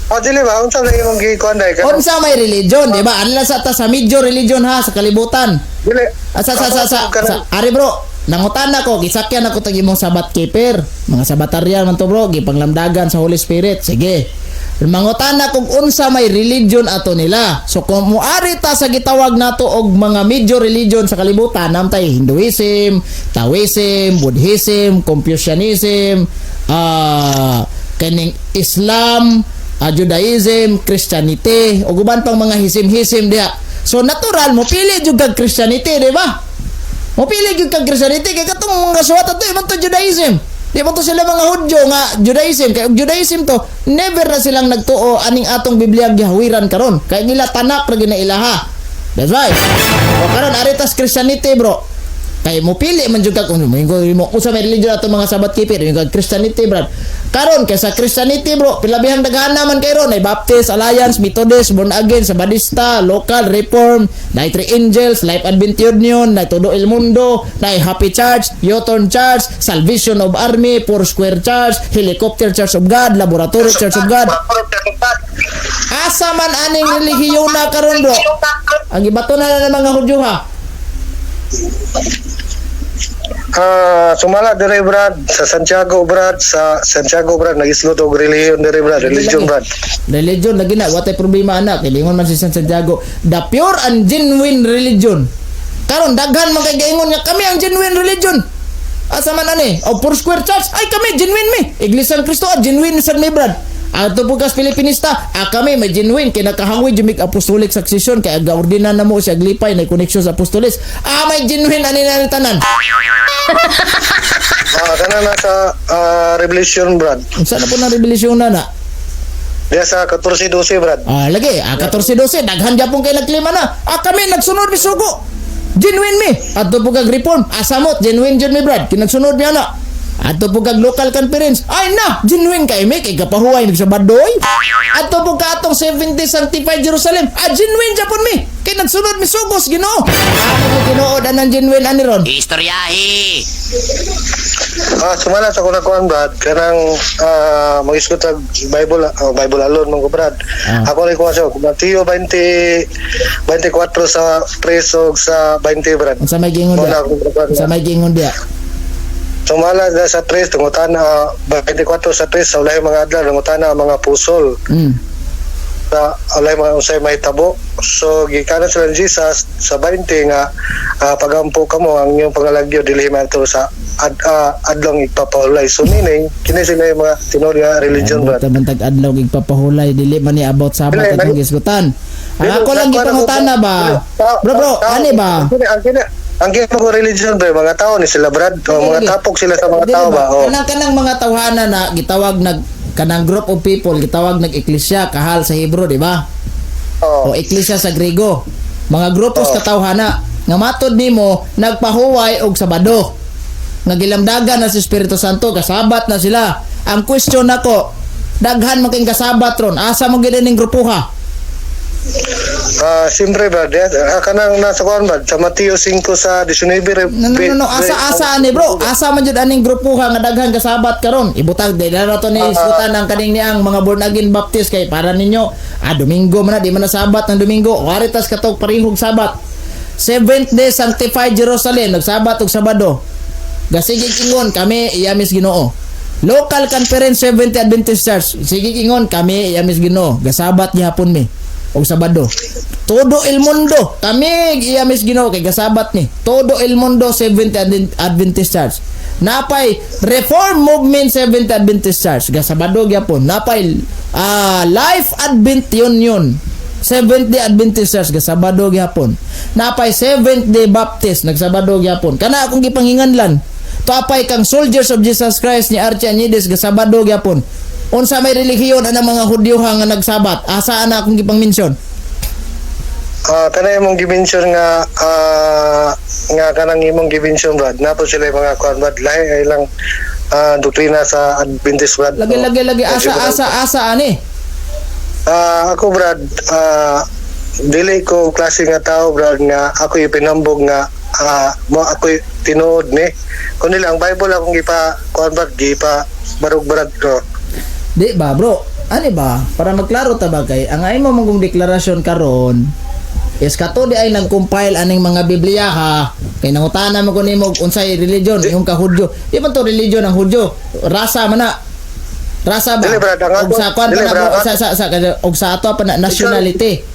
Ah, dili ba? Unsa na imong gikuan dai? Kanang- Unsa may religion, di ba? Ano lang sa ta sa medyo religion ha sa kalibutan. Dili. Ah, sa, ari bro, nangutana ko, gisakyan ako tag imong Sabbath keeper. Mga sabatarian man to, bro, gipanglamdagan sa Holy Spirit. Sige. Mangutana kung unsa may religion ato nila. So kung muari ta sa gitawag nato og mga major religion sa kalibutan, namtay Hinduism, Taoism, Buddhism, Confucianism, kaning Islam, Judaism, Christianity, ug uban pang mga hisim-hisim diha. So natural mo pili jud kag Christianity, di ba? Mo pili gyud kag Christianity kay katong mga suwat ato man to Judaism. Di ba to sila mga Hudyo nga Judaism? Kay og Judaism to, never na silang nagtuo aning atong Biblia gihawiran karon. Kay nila Tanakh ra gina ilaha. That's right. O karon aritas Christianity, bro. Kay mo pili man jud ka kung mo usa may religion ato mga Sabbath keeper, yung kag Christianity, brad. Karon kay sa Christianity, bro, pilabihang daghan naman kay ron ay Baptist, Alliance, Methodist, Born Again, Sabadista, Local, Reform, Night Three Angels, Life Advent Union, Night Todo El Mundo, Night Happy Church, Yoton Church, Salvation of Army, Four Square Church, Helicopter Church of God, Laboratory Church of God. Asa man aning relihiyon na karon, bro? Ang gibato na ng mga Hudyo ha. Ah, sumala dire, Brad, sa Santiago, Brad, sa Santiago, Brad, nagisgot og relihiyon dire, Brad, religion, Brad. Religion lagi na watay problema anak. Kilingon man si San Santiago, the pure and genuine religion. Karon daghan man kay gaingon nga kami ang genuine religion. Asa man ani? O Four Square Church, ay kami genuine mi. Iglesia ng Cristo, ah, genuine sad mi, Brad. Ato po kas Pilipinista, ah, kami may genuine kay nakahawi jud mig apostolic succession kay aga ordina na mo si Aglipay na connection sa apostolis. Ah, may genuine ani na tanan. Ah, kana na sa Revelation, Brad. Unsa na po na revelasyon na na? Diya sa 14:12, Brad. Ah, lagi, 14-12, daghan gyapon kay nagklima na. Ah, kami nagsunod mi sugo. Genuine mi. Adto po kag Reform, asamot genuine jud mi, Brad. Kinagsunod mi ana. Adto po kag Local Conference. Ay na, genuine kay mi kay kapahuway mig Sabado oy. Adto po ka atong 70 Sanctified Jerusalem. Ah, genuine japon mi. Kay nagsunod mi sugos Ginoo. Ah, mo tinuod anang genuine ani ron. Istoryahi. Ah, sumala sa kuna kuan, Brad, kanang magisgot og Bible, Bible alone man ko, Brad. Ah. Ako rin kuha sa Mateo 20 24 sa 3 og sa 20, Brad. Unsa may giingon Wala diya? akong kuan. Unsa may giingon diya? Sumala na sa 3 tungutana 24 sa 3 sa ulahing mga adlaw nangutana ang mga apostol. Sa alay mga unsay mahitabo. So gikanan sila ni Jesus sa 20 nga pagampo kamo, ang inyong pangalagyo dili man to sa adlong igpapahulay. So meaning kini sila yung mga tinuod nga religion, brad. Buta man tag adlaw igpapahulay, dili man ni about Sabat Dili, atong gisgutan. Ang ako lang gipangutana ba? Bro, bro, ani ba? Ang kini mga religion, bro, mga tao ni sila, brad. O, mga Lagi. tapok sila sa mga Dili tao ba? Oh. Kanang kanang mga tawhana na gitawag nag kanang group of people gitawag nag eklesia kahal sa Hebrew, di ba? Oh. O eklesia sa Grego. Mga grupos Oh. katawhana nga matod nimo nagpahuway og Sabado. Nga gilamdagan na sa Espiritu Santo, kasabat na sila. Ang question nako, daghan man kayong kasabat ron, asa mo gid ning grupuha? Ah, siyempre, brad, kanang nasa kuan, brad, sa Mateo 5 sa 19. No, no, no, no. Asa asa ani, bro? Asa man jud aning grupuha nga daghan kasabat karon? Ibutang di na to ni isgutan ang kaning niang mga born again Baptist kay para ninyo Domingo man na, di man na Sabat ng Domingo. Wari tas katog parihog Sabat. Seventh day sanctified Jerusalem, nagsabat og Sabado. Gasigig ingon kami iyamis Ginoo. Local Conference Seventh Adventist Church, sige ingon kami iyamis Ginoo. Gasabat gihapon mi og Sabado. Todo el mundo, kami iyamis Ginoo kay gasabat ni. Todo el mundo Seventh Adventist Church. Napay Reform Movement Seventh Adventist Church, gasabado gyapon. Napay Life Advent Union Seventh Day Adventist Church gasabado gyapon. Napay Seventh Day Baptist nagsabado gyapon. Kana akong gipanghinganlan. Tuapay kang Soldiers of Jesus Christ ni Archie Añides gasabado gyapon. Unsa may relihiyon anang mga Hudyo nga nagsabat? Asa ana akong gipang-mention? Kana imong gi-mention nga nga kanang imong gi-mention, brad. Nato sila yung mga kuan, brad, lahi ay lang doktrina sa Adventist, brad. Lagi, lagi, lagi, asa asa asa ani? Ako, brad, dili ko klase nga tao, brad, nga ako ipinambog nga mo ako tinuod ni. Kundi lang Bible akong gipa kuan, brad, gipa barug, brad ko. Di ba, bro? Ani ba? Para magklaro ta ba kay ang imo mong kong deklarasyon karon is kato di ay nag-compile aning mga Biblia ha. Kay nangutana mo ko nimo unsay religion, yung ka Hudyo. Di man to religion ang Hudyo. Rasa man na. Rasa ba? Dili, brad, ang Og sa kwan pa dili, na, brad, bro, sa og sa ato pa na nationality.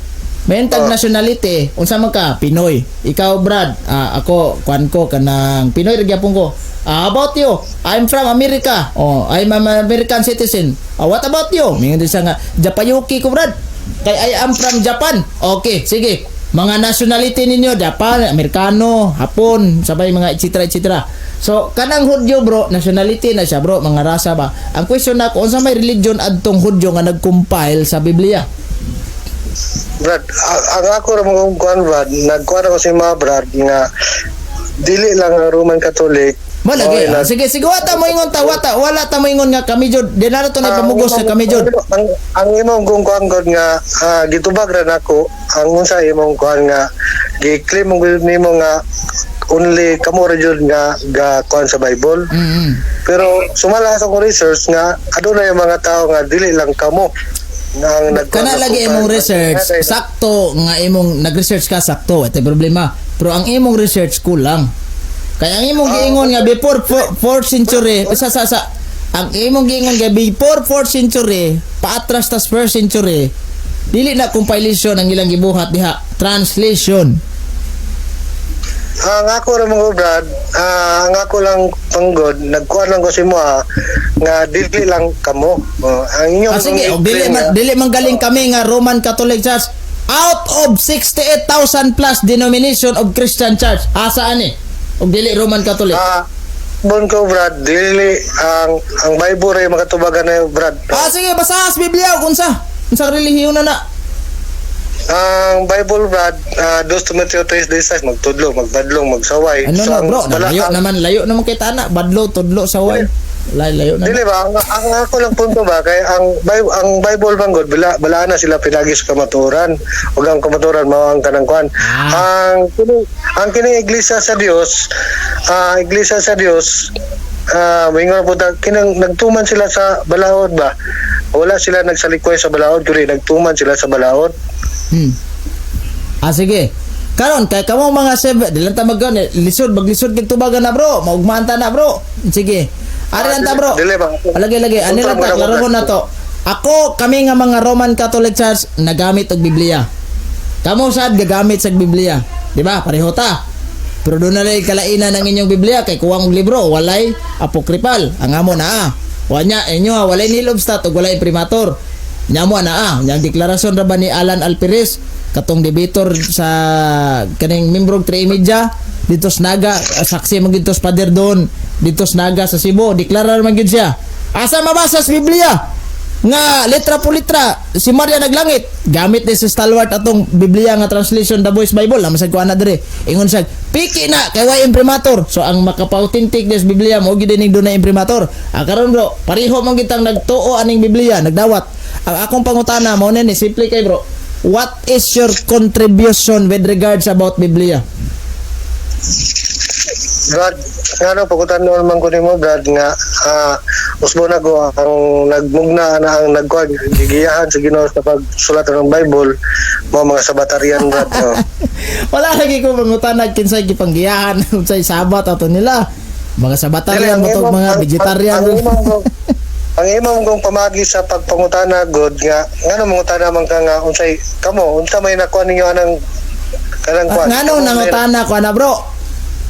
May tag nationality, unsa man ka? Pinoy. Ikaw, Brad, ako kwan ko kanang Pinoy ra gyapon ko. How about you? I'm from America. Oh, I'm an American citizen. What about you? Mingon din siya nga Japayuki ko, Brad. Kay I am from Japan. Okay, sige. Mga nationality ninyo, Japan, Amerikano, Hapon, sabay mga etc. etc. So, kanang Hudyo, bro, nationality na siya, bro, mga rasa ba. Ang question na ako, unsa may religion adtong Hudyo nga nag-compile sa Biblia? Brad, ang ako ra mong kuan, brad, nagkuan ako si mga, brad, nga dili lang ang Roman Catholic. Mo lagi. Okay, Sige, sige, wata mo ingon ta, wata, wala ta mo ingon nga kami jud. Di na to na pamugos nga kami jud. Ang imong kung kuan god nga gitubag ra nako ang unsa imong kuan nga gi-claim mo gyud nimo nga only kamo ra jud nga ga kuan sa Bible. Pero sumala sa akong research nga aduna yung mga tao nga dili lang kamo nga ang nagkuan Kana na lagi imong research, sakto nga imong nag-research ka sakto, ito problema. Pero ang imong research kulang. Kaya ang imong giingon nga before 4th century, sa ang imong giingon nga before 4th century, paatras tas 1st century, dili na compilation ang ilang gibuhat diha, translation. Ang ako ra mga brad, ang ako lang panggod, nagkuan lang ko si mo nga dili lang kamo. Oh, ang inyong Ah, sige, og dili man galing kami nga Roman Catholic Church out of 68,000 plus denomination of Christian Church. Asa ani? Og dili Roman Catholic. Bon ko, brad, dili ang Bible ray makatubagan na brad. Ah, sige, basa sa Biblia og unsa? Unsa relihiyon na na? Ang Bible, brad, 2 Timoteo 3:16, magtudlo, magbadlong, magsaway. Ano So, na, ang bro? Layo naman, layo naman kay tana, badlo, tudlo, saway. Layo, layo na. Dili ba ang ako lang punto ba kay ang Bible man god bala, balaan na sila pinagi sa kamatuoran ug ang kamatuoran mao ang kanang kuan. Ang kini iglesia sa Dios, iglesia sa Dios, moingon po ta kinang nagtuman sila sa balaod ba. Wala sila nagsalikway sa balaod kundi nagtuman sila sa balaod. Ah, sige. Karon kay kamo mga seven, di lang ta mag lisod, maglisod kay tubagan na, bro. Maugmaan ta na, bro. Sige. Ari lang ta, bro. Dili ba? Lagi lagi, ani lang ta, Punta mo na klarohon na to. Ako, kami nga mga Roman Catholic Church, nagamit og Biblia. Kamo sad gagamit sa Biblia. Di ba? Pareho ta. Pero doon na lang kalainan ang inyong Biblia kay kuwang og libro, walay apokripal. Ang amo naa. Wa nya inyo ha, walay nil obstat ug walay imprimatur. Nya mo naa, nya ang deklarasyon ra ba ni Alan Alperes katong debater sa kaning membro og 3 Media dito sa Naga, saksi man gyud to sa pader doon dito sa Naga sa Cebu, deklarar man gyud siya. Asa mabasa sa Biblia nga letra po letra si Maria naglangit? Gamit ni si Stalwart atong Biblia nga translation, The Voice Bible naman sad ko ana dire. Ingon siya, piki na kay way imprimatur. So ang makapa-authentic des Biblia mo gid ning dunay imprimatur. Ah, karon bro, pareho man kitang nagtuo aning Biblia, nagdawat. Ang akong pangutana mao ni simple kay, bro, what is your contribution with regards about Biblia? Brad, ngano pagutan man ko nimo, Brad, nga usbo na ko ang nagmugna na ang nagkuan gigiyahan sa Ginoo sa pagsulat ng Bible mo mga Sabatarian, Brad, no? Wala lagi ko mangutana kinsay gipanggiyahan, unsay Sabat ato nila. Mga Sabatarian Dili, ba to, mga vegetarian? Ang imong kong pamagi sa pagpangutana god nga ngano mangutana man ka nga unsay kamo, unsa may nakuha ninyo anang kanang kuan? Nganong nangutana ko ana, bro?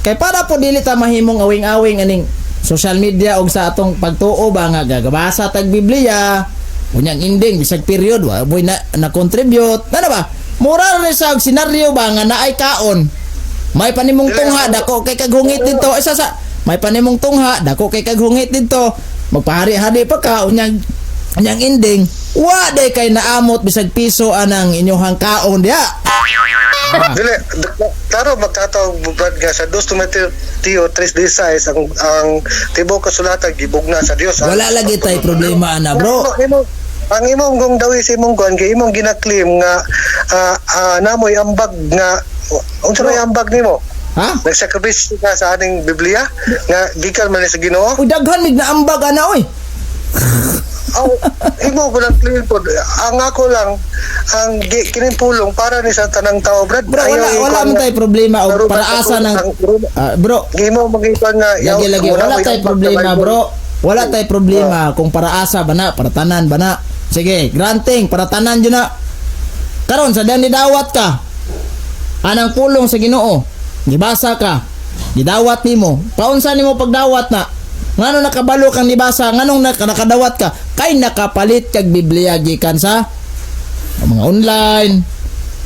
Kay para po dili ta mahimong awing-awing aning social media og sa atong pagtuo ba nga gagabasa tag Biblia. Unyang ending bisag period wa boy na na contribute. Ano ba? Mura rin sa og senaryo ba nga naay kaon. May panimong tungha, dako kay kaghungit dito. Isa sa may panimong tungha, dako kay kaghungit dito. Magpahari-hari pa ka, unyang ending wa day kay naamot bisag piso anang inyong kaon diha. Ah. Dili, klaro magtataw, Brad, nga sa 2 Timoteo 3:16 ang tibuok kasulatan gibugna sa Dios. Wala lagi tay problema ana, bro. Ang imong kung dawi sa imong kuan kay imong gina-claim nga namoy ambag nga unsa may ambag nimo? Ha? Nagsakripisyo ka sa aning Biblia nga gikan man ni sa Ginoo? Uy, daghan mig naambag ana oy. Aw, imo ko lang claim po. Ang ako lang ang kining pulong para ni sa tanang tao, Brad. Bro, wala Ayaw wala ikuan man nga- tay problema og Pero para asa ng bro. Gimo magikuan nga Lagi lagi wala moy tay ambag sa problema, Bible. bro. Wala tay problema kung para asa ba na, para tanan ba na. Sige, granting para tanan jud na. Karon sa dan dawat ka. Anang pulong sa Ginoo, gibasa ka. Gidawat nimo. Paunsa nimo pagdawat na? Ngano nakabalo kang nibasa? Nganong nakadawat ka? Kay nakapalit kag Biblia gikan sa mga online.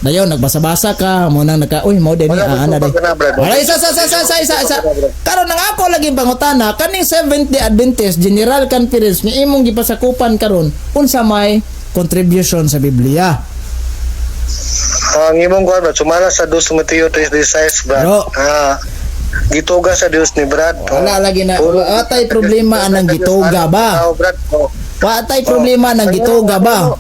Dayon nagbasa-basa ka, mo nang naka, uy, mo din Wala ah, ana ko day. na, Brad. Wala, isa isa isa isa isa isa. Karon ang ako lagi pangutana kaning Seventh Day Adventist General Conference nga imong gipasakupan karon, unsa may contribution sa Biblia? Ang imong kuan, Brad, sumala sa 2 Timoteo 3:16, Brad. Bro. Gituga sa Dios ni Brad. Wala lagi na Puro- wala tay problema anang gituga ba? Tao, Brad. Oh. Wa tay problema nang gituga ba?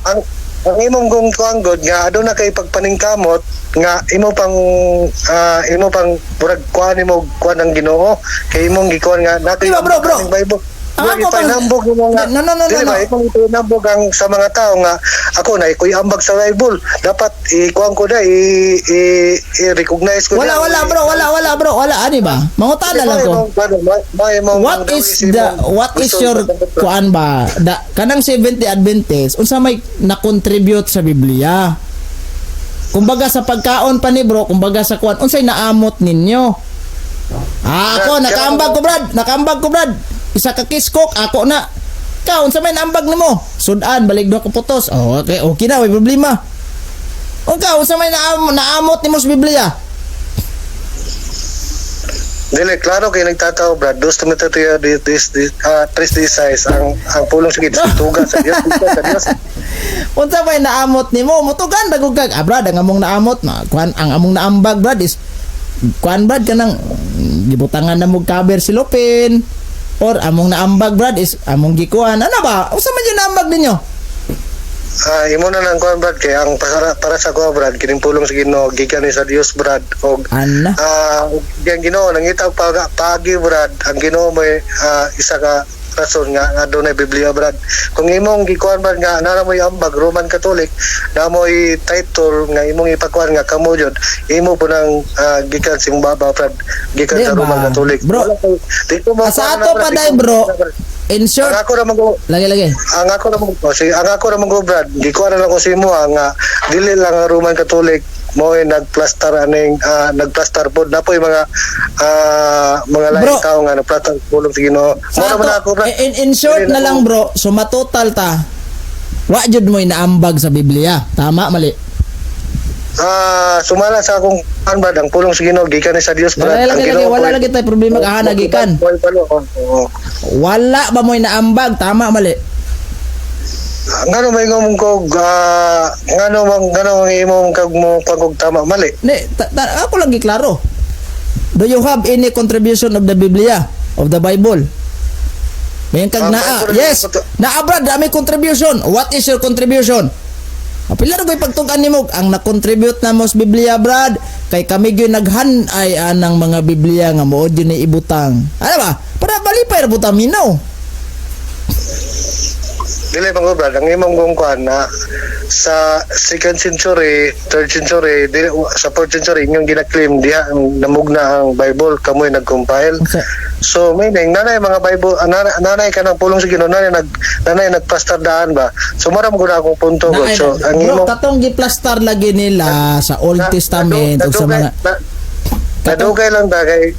Ang imong kung kuan god nga aduna kay pagpaningkamot nga imo pang murag kuan nimo kuan ang Ginoo kay imong gikuan nga natin Di ba, bro, bro? Bible. Ang ako bang- ipinambog mo nga. No, no, no, no, Dili ba, no. imong ipinambog ang sa mga tao nga ako na ikoy ambag sa Bible. Dapat ikuan ko na i-recognize ko Wala na. wala bro, wala wala bro, wala ani ba? Mangutana lang ko. What is your kuan ba? Da, kanang Seventh Day Adventist, unsa may na-contribute sa Biblia? Kumbaga sa pagkaon pa ni bro, kumbaga sa kuan, unsay naamot ninyo? Ah, ako nakaambag ko, Brad, nakaambag ko, Brad. Isa ka kiskok ako na. Ka unsa may naambag nimo? Sudan balik duha ka putos. Oh, okay, okay na, may problema. Unka unsa may naamot nimo sa Biblia? Dili, klaro kay nagtataw, Brad. Dos Timoteo this this tres size ang pulong sa Diyos, tuga sa Dios, tuga sa Dios. Unsa may naamot nimo? Mutugan dagog kag. Ah, Brad, ang among naamot na kuan, ang among naambag, Brad, is kuan, Brad, kanang gibutangan na mo cover si Lupin or among naambag, Brad, is among gikuan. Ano ba? Unsa man yung naambag ninyo? Ah, imo na lang kuan, Brad, kay ang para sa ko, Brad, kining pulong sa Ginoo gikan ni sa Dios, Brad, og Ana. Ang Ginoo nangita og paagi, Brad. Ang Ginoo may isa ka rason nga adunay Biblia, Brad. Kung imong gikuan, Brad, nga nara mo'y ambag Roman Catholic na mo'y title nga imong ipakuan nga kamo jud imo po nang gikan sa imong baba, Brad, gikan Di sa ba? Roman Catholic. Bro, Wala di ko Sa makuan na, ato Brad, pa di day, ko bro. makuan na, Brad. In short, Ang ako ra man ko lagi lagi. Ang ako ra man ko si ang ako ra man ko, Brad, di ko ara lang ko sa imo nga dili lang ang Roman Catholic mo ay nagplastar aning nagplastar pod na po'y mga mga laing Bro. tao nga nagplastar pulong sa Ginoo. Sa Mao ra man ato, ako, Brad. in short Dili na lang, ako- bro, sumatotal ta. Wa jud mo inaambag sa Biblia. Tama, mali? Sumala sa akong kan, Brad, ang pulong sa Ginoo gikan ni sa Dios, Brad. Lagi, Ang lagi, lagi. Ginoo Wala po'y- lagi tayo problema kahan gikan. Po'y palo, oo. Wala ba mo inaambag? Tama, mali? Ngano may ngomong ko ngano mang ngano ang imong kag mo pagog tama mali? Ne, ako lang giklaro. Do you have any contribution of the Biblia? Of the Bible? May kag naa. Bible- Yes. Naa, brad, dami contribution. What is your contribution? Pila ra ko'y pagtug-an nimo ang na-contribute na mo sa Biblia, brad, kay kami gyud naghan ay anang mga Biblia nga mo gyud ni ibutang. Ano ba? Para balipay ra buta minaw. Dili man ko, brad, ang imong kong kuan na sa second century, third century, dili, sa fourth century inyong gina-claim diha ang namugna ang Bible, kamoy nag-compile. Unsa? So meaning nanay mga Bible, nanay ka ng pulong sa Ginoo, nanay nagpastar daan ba. So mara mo gud akong punto Naay, god. So ang bro, imong katong giplastar lagi nila sa Old Testament ug sa mga nadugay lang ba kay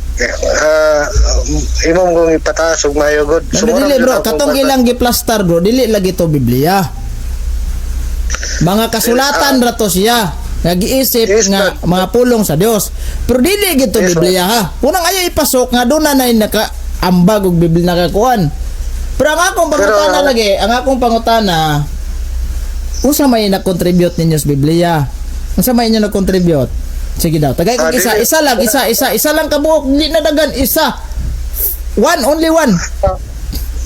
imong kong ipataas og maayo god. So, mura dili man bro, gud akong katong kuan. ilang giplastar, bro, dili lagi to Biblia. Mga kasulatan ra to siya. Nga giisip Yes, nga brad. mga pulong sa Dios. Pero dili gito Yes, Biblia ha. Unang ayaw ipasok nga doon na nay naka ambag og Biblia nakakuan. Pero ang akong pangutana Pero, lagi, ang akong pangutana, unsa may na-contribute ninyo sa Biblia? Unsa may inyo na-contribute? Sige daw. Tagay kong isa, Dili. isa lang, isa, isa, isa lang kabuok, dili na dagan isa. One, only one.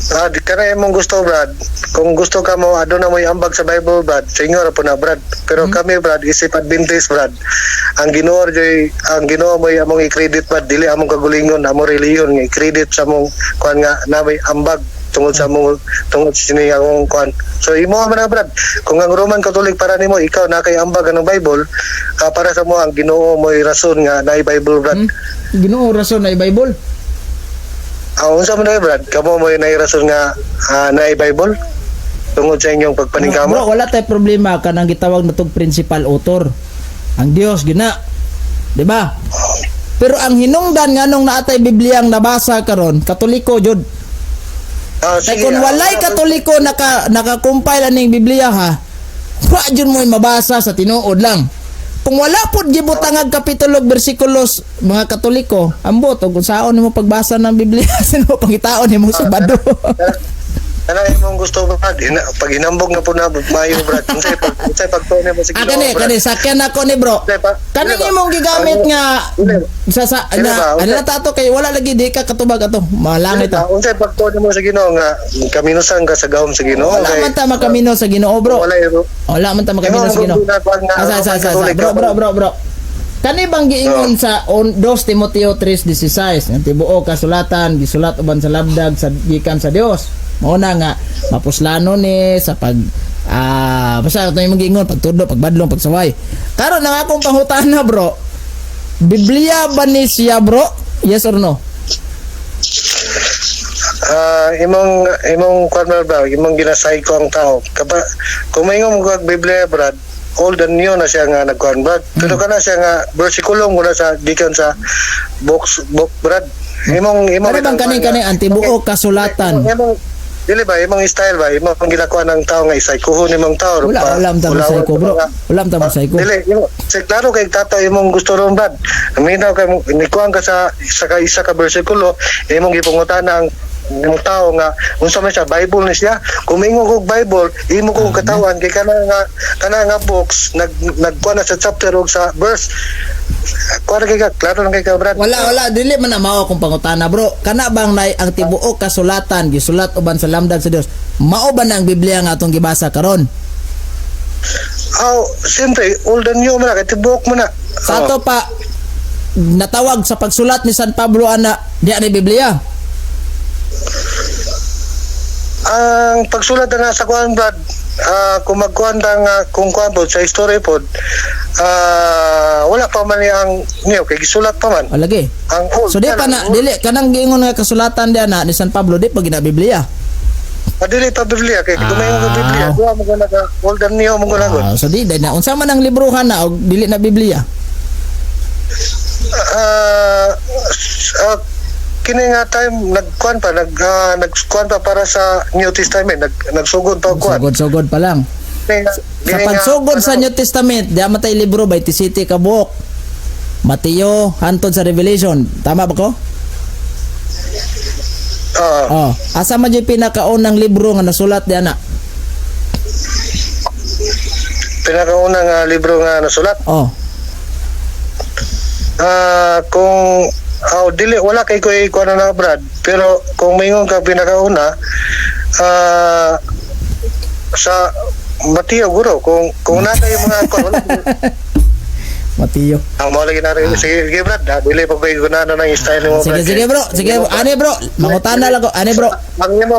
Di kana imong gusto, Brad. Kung gusto ka mo aduna mo ambag sa Bible, Brad. Senyor po na, Brad. Pero kami, Brad, isip Adventist, Brad. Ang Ginoo joy ang Ginoo mo among i-credit, Brad, dili among kagulingon, among relihiyon nga i-credit sa among kuan nga namay ambag tungod sa among tungod sa sini akong kuan. So imo man na, Brad. Kung ang Roman Catholic para nimo ikaw na kay ambag ang Bible, para sa mo ang Ginoo mo'y rason nga naay Bible, Brad. Ginoo rason na Bible. Unsa man na, Brad? Kamo mo'y naay rason nga naay Bible tungod sa inyong pagpaningkamot. Bro, wala tay problema kanang gitawag na tog principal author. Ang Dios gina. 'Di ba? Pero ang hinungdan nganong naatay Biblia ang nabasa karon, Katoliko jud. Kay Sige, kung walay Katoliko naka-compile aning Biblia ha, wa jud mo'y mabasa sa tinuod lang. Kung wala pod gibutangag kapitulo ug bersikulos mga Katoliko, ambot og unsaon nimo pagbasa ng Biblia, sino pangitaon nimo sa bado. Kana imong gusto, Brad, pag hinambog na po na maayo, Brad. Unsay pagtuon nimo sa Ah, Ginoo, kani, Brad? kani, sakyan ako ni bro. Unsay Kaning dili ba? imong gigamit nga sa Dili na ba? ano na tato kay wala lagi di ka katubag ato. Malangit Dili ba? ta. Unsay pagtuon nimo sa Ginoo nga kaminusan ka sa gahom sa Ginoo Wala kay man ta makamino sa Ginoo, bro. Wala iro. Wala man ta makamino Imong sa Ginoo. ginagawa nga, Asa asa asa. asa. Katolik Bro, ka. bro, bro, bro. Kani bang giingon sa 2 Timoteo 3:16 ang tibuok kasulatan gisulat uban sa labdag sa gikan sa Dios. Mao na nga mapuslano ni sa pag basta ito yung giingon pagtudlo, pagbadlong, pagsaway. Karon ang akong pangutana, bro. Biblia ba ni siya, bro? Yes or no? Imong kuan man, bro, imong ginasay ko ang tao. Kapa kung maingon mo kag Biblia, Brad, old and new na siya nga nagkuan, Brad. Pero kana siya nga bersikulo mo na sa gikan sa box book, Brad. Imong Ano bang bitang kani kuan kani nga- ang tibuok kasulatan? Imong dili ba imong style ba imong ginakuha ng tao nga isaykuhon imong tao Wala, wala man ta ulawan mosayko, bro. sa mga- Wala man ta mosayko. Dili, imo sa klaro kay tata imong gusto ron, Brad. Minaw kay nikuan ka sa isa ka isa ka bersikulo, imong gipangutan ang imong tao nga unsa man siya, Bible ni siya. Kung mingon kog Bible, imo kong katawan kay kana nga books nagkuan na sa chapter og sa verse. Kuan kay ka, klaro lang kay ka, Brad. Wala, wala, dili man na mao akong pangutana, bro. Kana bang nay ang tibuok kasulatan gisulat uban sa lamdag sa Dios? Mao ba na ang Biblia nga atong gibasa karon? Aw, siyempre old and new man na kay tibuok mo na. Sa ato pa natawag sa pagsulat ni San Pablo ana di ani Biblia. Ang pagsulat na sa kuan, Brad, kung magkuan ta nga kung kuan pod sa history pod, wala pa man ang niyo kay gisulat pa man O lagi. ang old. So di pa na dili kanang giingon nga kasulatan di ana ni San Pablo di pa gina Biblia. Ah, dili pa Biblia kay kung may mga Biblia, duha mo guna ka Old and New mo guna gud. Ah, so di dai na unsa man ang librohan na og dili na Biblia? Ah, kini nga time nagkuan pa para sa New Testament, nagsugod pa og kuan. Sugod-sugod pa lang. Kini Sa nga, pagsugod sa ano, New Testament, di matay libro by City kabuok. Mateo hantod sa Revelation. Tama ba ko? Ah, Oh, asa man jud pinakaunang libro nga nasulat di ana? Pinakauna nga libro nga nasulat. Oh. Ah, kung dili wala kay ko kuan na Brad, pero kung maingon ka pinakauna sa Mateo guro kung nata yung mga kuan wala. Mateo. Ang mo lagi na rin. Sige, sige Brad, dili pa ba na na ng style mo, Sige, Brad. sige bro. Sige, ani bro. Mangutana lang ko. Ani bro. Ang imo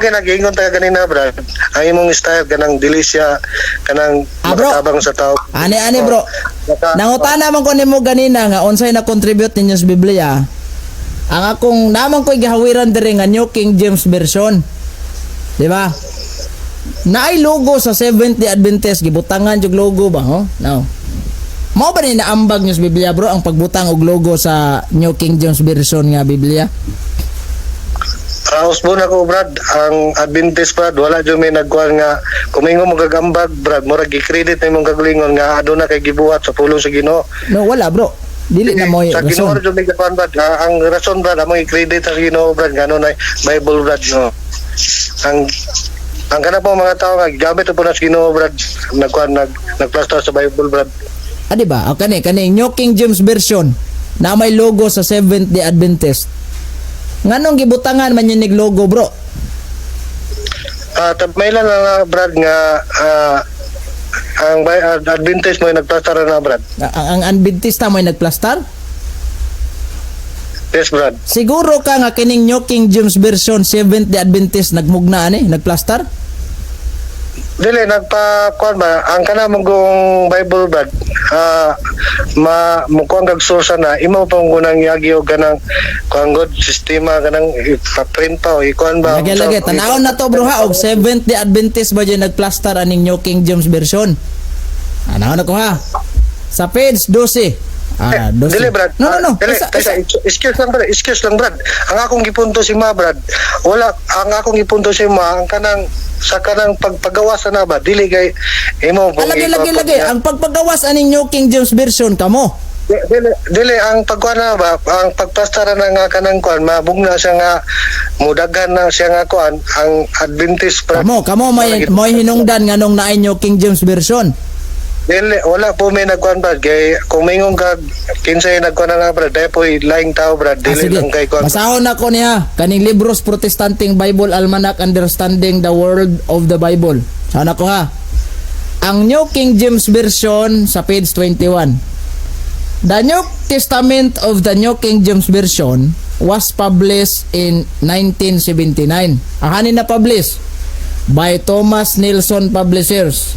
ginagingon ta ganina, Brad. Ang imong style kanang dili siya kanang Ah, bro. makatabang sa tao. Ani ani bro. Nangutana man ko nimo ganina nga unsay na contribute ninyo sa Biblia. Ang akong naman ko'y gihawiran diri nga New King James Version. Di ba? Naay logo sa Seventh Day Adventist gibutangan jug logo ba ho? No. Mao ba ni naambag niyo sa Biblia bro ang pagbutang og logo sa New King James Version nga Biblia? Usbon ako, Brad, ang Adventist, Brad, wala jud may nagkuan nga kumingo mo gagambag, Brad, murag gi-credit na imong kagalingon nga aduna kay gibuhat sa pulong sa Ginoo. No, wala bro. Dili na mo Sa Ginoo rason. jud may gakuan, Brad. Ang rason, Brad, among i-credit sa Ginoo, Brad, ngano na Bible, Brad, no. Ang kana po mga tao nga gamit po na sa Ginoo, Brad, nagkuan nagplaster sa Bible, Brad. Ah, di ba? O kani kani New King James Version na may logo sa Seventh Day Adventist. Nganong gibutangan man yun nig logo bro? May lang na, Brad, nga ang Adventist mo nagplaster na, Brad. Ang Adventista mo ay nagplastar? Yes, Brad. Siguro ka nga kining New King James Version Seventh Day Adventist nagmugna ani, nagplastar? Dili nagpa kuan ba ang kana mong Bible, Brad, ma mukuan kag source na imo pa mong gunang yagi og kanang kuan god sistema kanang ipa-print pa o ikuan ba. Lagi lagi tan-awon na to bro ha og Seventh Day Adventist ba dyan nagplastar aning New King James Version? Ano na ko ha? Sa page 12. Ah, 12. Dili, Brad. No, no, no. Dili, Isa, teka, isa. excuse lang, Brad. Excuse lang, Brad. Ang akong gipunto si Ma, Brad. Wala ang akong gipunto si Ma ang kanang sa kanang pagpagawa sa na ba dili kay imo Ah, lagi, lagi, lagi. Ang pagpagawas aning New King James Version kamo. Dili, dili ang pagkuan na ba ang pagpastara na nga kanang kuan mabugna siya nga mudagan na siya nga kuan ang Adventist, Brad. Kamo, kamo may may hinungdan nganong naay New King James Version. Dili wala po may nagkuan, Brad, kay kung mingon ka kinsay nagkuan na nga, Brad, dahil po laing tao, Brad, Ah, dili sige. lang kay kuan. Basahon ako niya kaning Libros Protestanting Bible Almanac Understanding the World of the Bible. Sana ko ha. Ang New King James Version sa page 21. The New Testament of the New King James Version was published in 1979. Ang hanin na publish by Thomas Nelson Publishers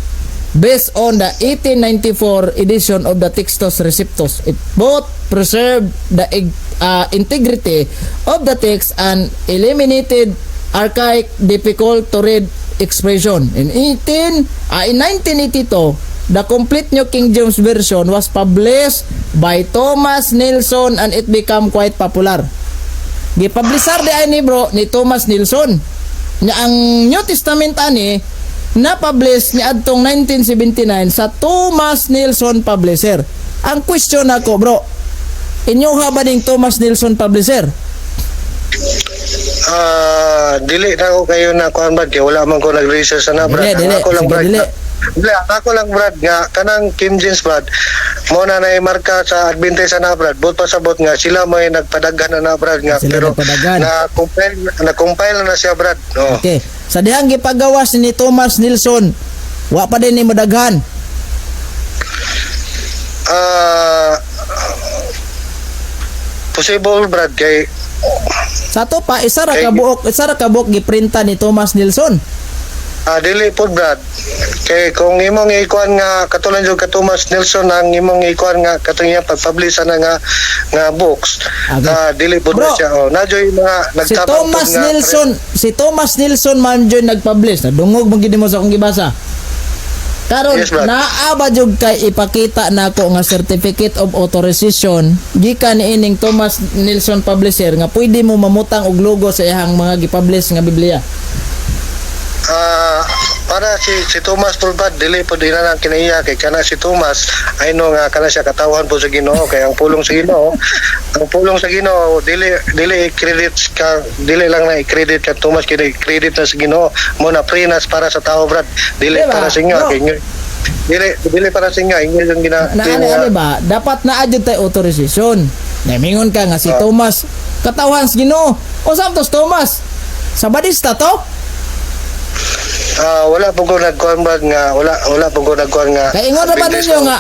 based on the 1894 edition of the Textus Receptus. It both preserved the integrity of the text and eliminated archaic, difficult to read expression. In 1982, the complete New King James Version was published by Thomas Nelson and it became quite popular. Gipublisar di ay ni bro ni Thomas Nelson. Nya ang New Testament ani na-publish ni adtong 1979 sa Thomas Nelson Publisher. Ang question ako bro, inyo ha ba ning Thomas Nelson Publisher? Dili na ako kayo na kuan, Brad, kay wala man ko nag-research na, Brad. Dili, Ang dili. ako lang, Sige, Brad. dili. Dili, ang ako lang, Brad, nga kanang King James, Brad. Mo na marka sa Adventist na, Brad. Bot pa sabot nga sila may nagpadaghan na na, Brad, nga Sila pero nagpadaghan. na compile na siya, Brad. Oh. Okay. Sa dihang gipagawas ni Thomas Nelson, wa pa din ni madaghan. Possible, Brad, kay Sa to pa isa ra Kay- ka buok, isa ra ka buok giprinta ni Thomas Nelson. Ah, dili po, Brad. Kay kung imong ikuan nga katulad yung ka Thomas Nelson ang imong ikuan nga katong iya pag-publish ana nga nga books. Okay. Ah, dili po Bro, na siya. Oh, na yung mga Si nagtabang pod Thomas nga- Nelson, si Thomas Nelson man jud nag-publish. Nadungog man gid mo sa akong gibasa. Karon Yes, Brad. naa ba jud kay ipakita nako nga certificate of authorization gikan niining Thomas Nelson publisher nga pwede mo mamutang og logo sa iyang mga gipublish nga Biblia? Ah, para si si Thomas po, Brad, dili po din na lang kinaiya kay kana si Thomas I know nga kana siya katawhan po sa Ginoo kay ang pulong sa Ginoo, ang pulong sa Ginoo dili dili i-credit ka, dili lang na i-credit ka Thomas, kini credit na sa Ginoo mo na prenas para sa tao, Brad, dili Diba? para sa inyo Bro. kay inyo dili dili para sa inyo, inyo yung gina Na ano ano ba, dapat naa jud tay authorization. Namingon ka nga si Thomas katawhan sa Ginoo. Unsa man to si Thomas? Sabadista to? Ah, wala po ko nagkuan, Brad, nga wala wala po ko nagkuan nga Kay ingon na ba ninyo nga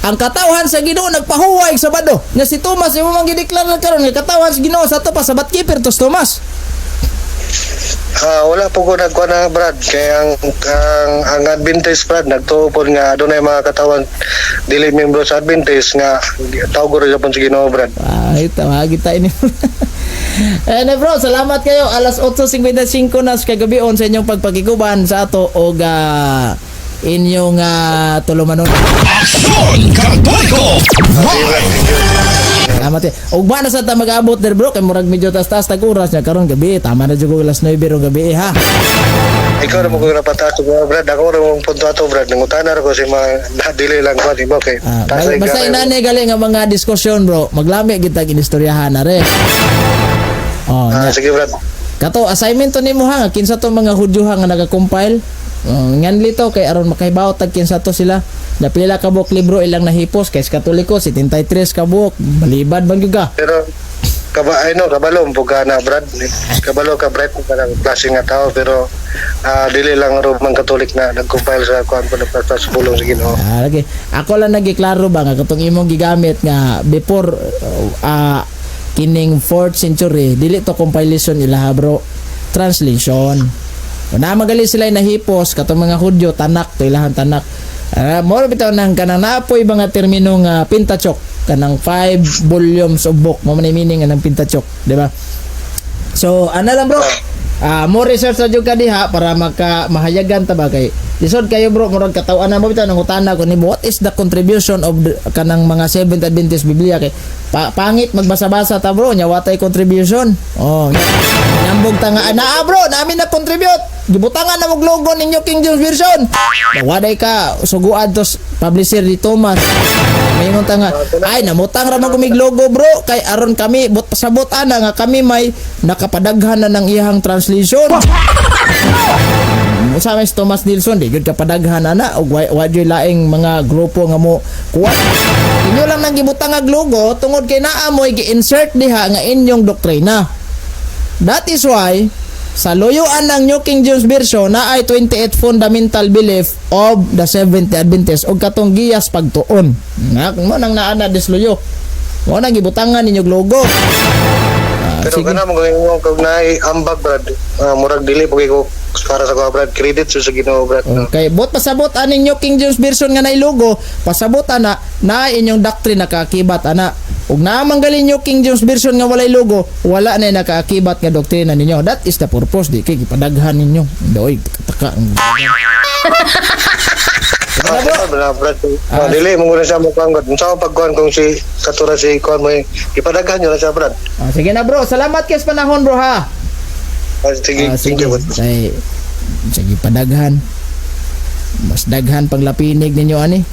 ang katawhan sa Ginoo nagpahuway sa Sabado? Nga si Thomas imo man gideklara karon nga katawhan sa Ginoo sa ato pa Sabat keeper to si Thomas. Ah, wala po ko nagkuan na, Brad, kay ang Adventist, Brad, nagtuo po nga adunay mga katawan dili membro sa Adventist nga tawag ra japon sa Ginoo, Brad. Ay, tawag kita ini. Eh na bro, salamat kayo. Alas 8:55 na sa kagabion sa inyong pagpakikuban sa ato og inyong tulumanon. Aksyon Katoliko Live. Salamat eh. Ugma na sa ta mag-abot der, bro, kay murag medyo tas-tas tag oras niya karon gabi. Tama na jud ko alas 9 rong gabi eh, ha. Ikaw ra mo ko napataas ko, Brad. Ako ra mong punto ato, Brad. Nangutana ra ko si mga dili lang ko di ba kay Ah, Pasay basta ka- inani gali nga mga diskusyon, bro. Maglami gid tag inistoryahan na re. Oh, Ah, nya. sige, Brad. Kato assignment to nimo ha, kinsa to mga Hudyo ha nga nagacompile. Oh, nganli to kay aron makahibaw tag kinsa to sila. Napila ka buok libro ilang nahipos kay sa Katoliko 73 ka buok. Balibad man gyud ka. Pero kaba ay no kabalo mo ka na, Brad. Kabalo ka, Brad, kung kanang klase nga tao, pero dili lang Roman Catholic na nag-compile sa kuan po na sa pulong sa Ginoo. Ah, lagi. Ako lang nagiklaro ba nga katong imong gigamit nga before kining 4th century dili to compilation ilaha, bro. Translation. Na magali sila nahipos katong mga Hudyo, Tanak to ilahan Tanak. Mo bitaw nang kanang naapoy mga termino nga Pentateuch, kanang five volumes of book mo man ay meaning nga ng Pentateuch, di ba? So, ana lang, bro. Ah, more research na jud ka diha para maka mahayagan ta ba kay lisod kayo, bro, murag kataw-an na mo bitaw nangutana ko nimo what is the contribution of the, kanang mga Seventh Adventist Biblia kay pangit magbasa-basa ta, bro, nya watay contribution. Oh, nambog ta nga naa, bro, namin na contribute. Gibutangan na mog logo ninyo King James Version. Waday ka suguad tos publisher ni Thomas. Mayingon ta nga, ay namutang ra man kumig logo, bro, kay aron kami but pasabot ana nga kami may nakapadaghan na ng iyang translation. Usa may si Thomas Nilsson di gyud kapadaghan ana og wa gyud laing mga grupo nga mo kuha. Inyo lang nang gibutang ag logo tungod kay naa mo'y gi-insert diha nga inyong doktrina. That is why sa luyuan ng New King James Version na ay 28 fundamental belief of the Seventh-day Adventist og katong giyas pagtuon. Nga mo nang naa na disluyo. Mo nang gibutangan ninyong logo. Ah, Pero sige. kana mo kung kung naay ambag, Brad, murag dili po ko para sa ko, Brad, credit sa Ginoo, Brad. No? Okay, bot pasabot aning New King James Version nga naay logo, pasabot ana na inyong doctrine nakaakibat ana. Ug naa man gali New King James Version nga walay logo, wala na nakaakibat nga doktrina ninyo. That is the purpose di kay gipadaghan ninyo. Doy taka. Ah, bro, Brad. Ah, dili mo na siya mo kuan, Brad. Unsa ang pagkuan kung si katura si kuan mo ipadaghan nyo na siya, Brad. Ah, sige na, bro, salamat kay sa panahon, bro, ha. Ah, sige, Ah, thank sige. you, Brad. Say, sige padaghan. Mas daghan pang lapinig ninyo ani.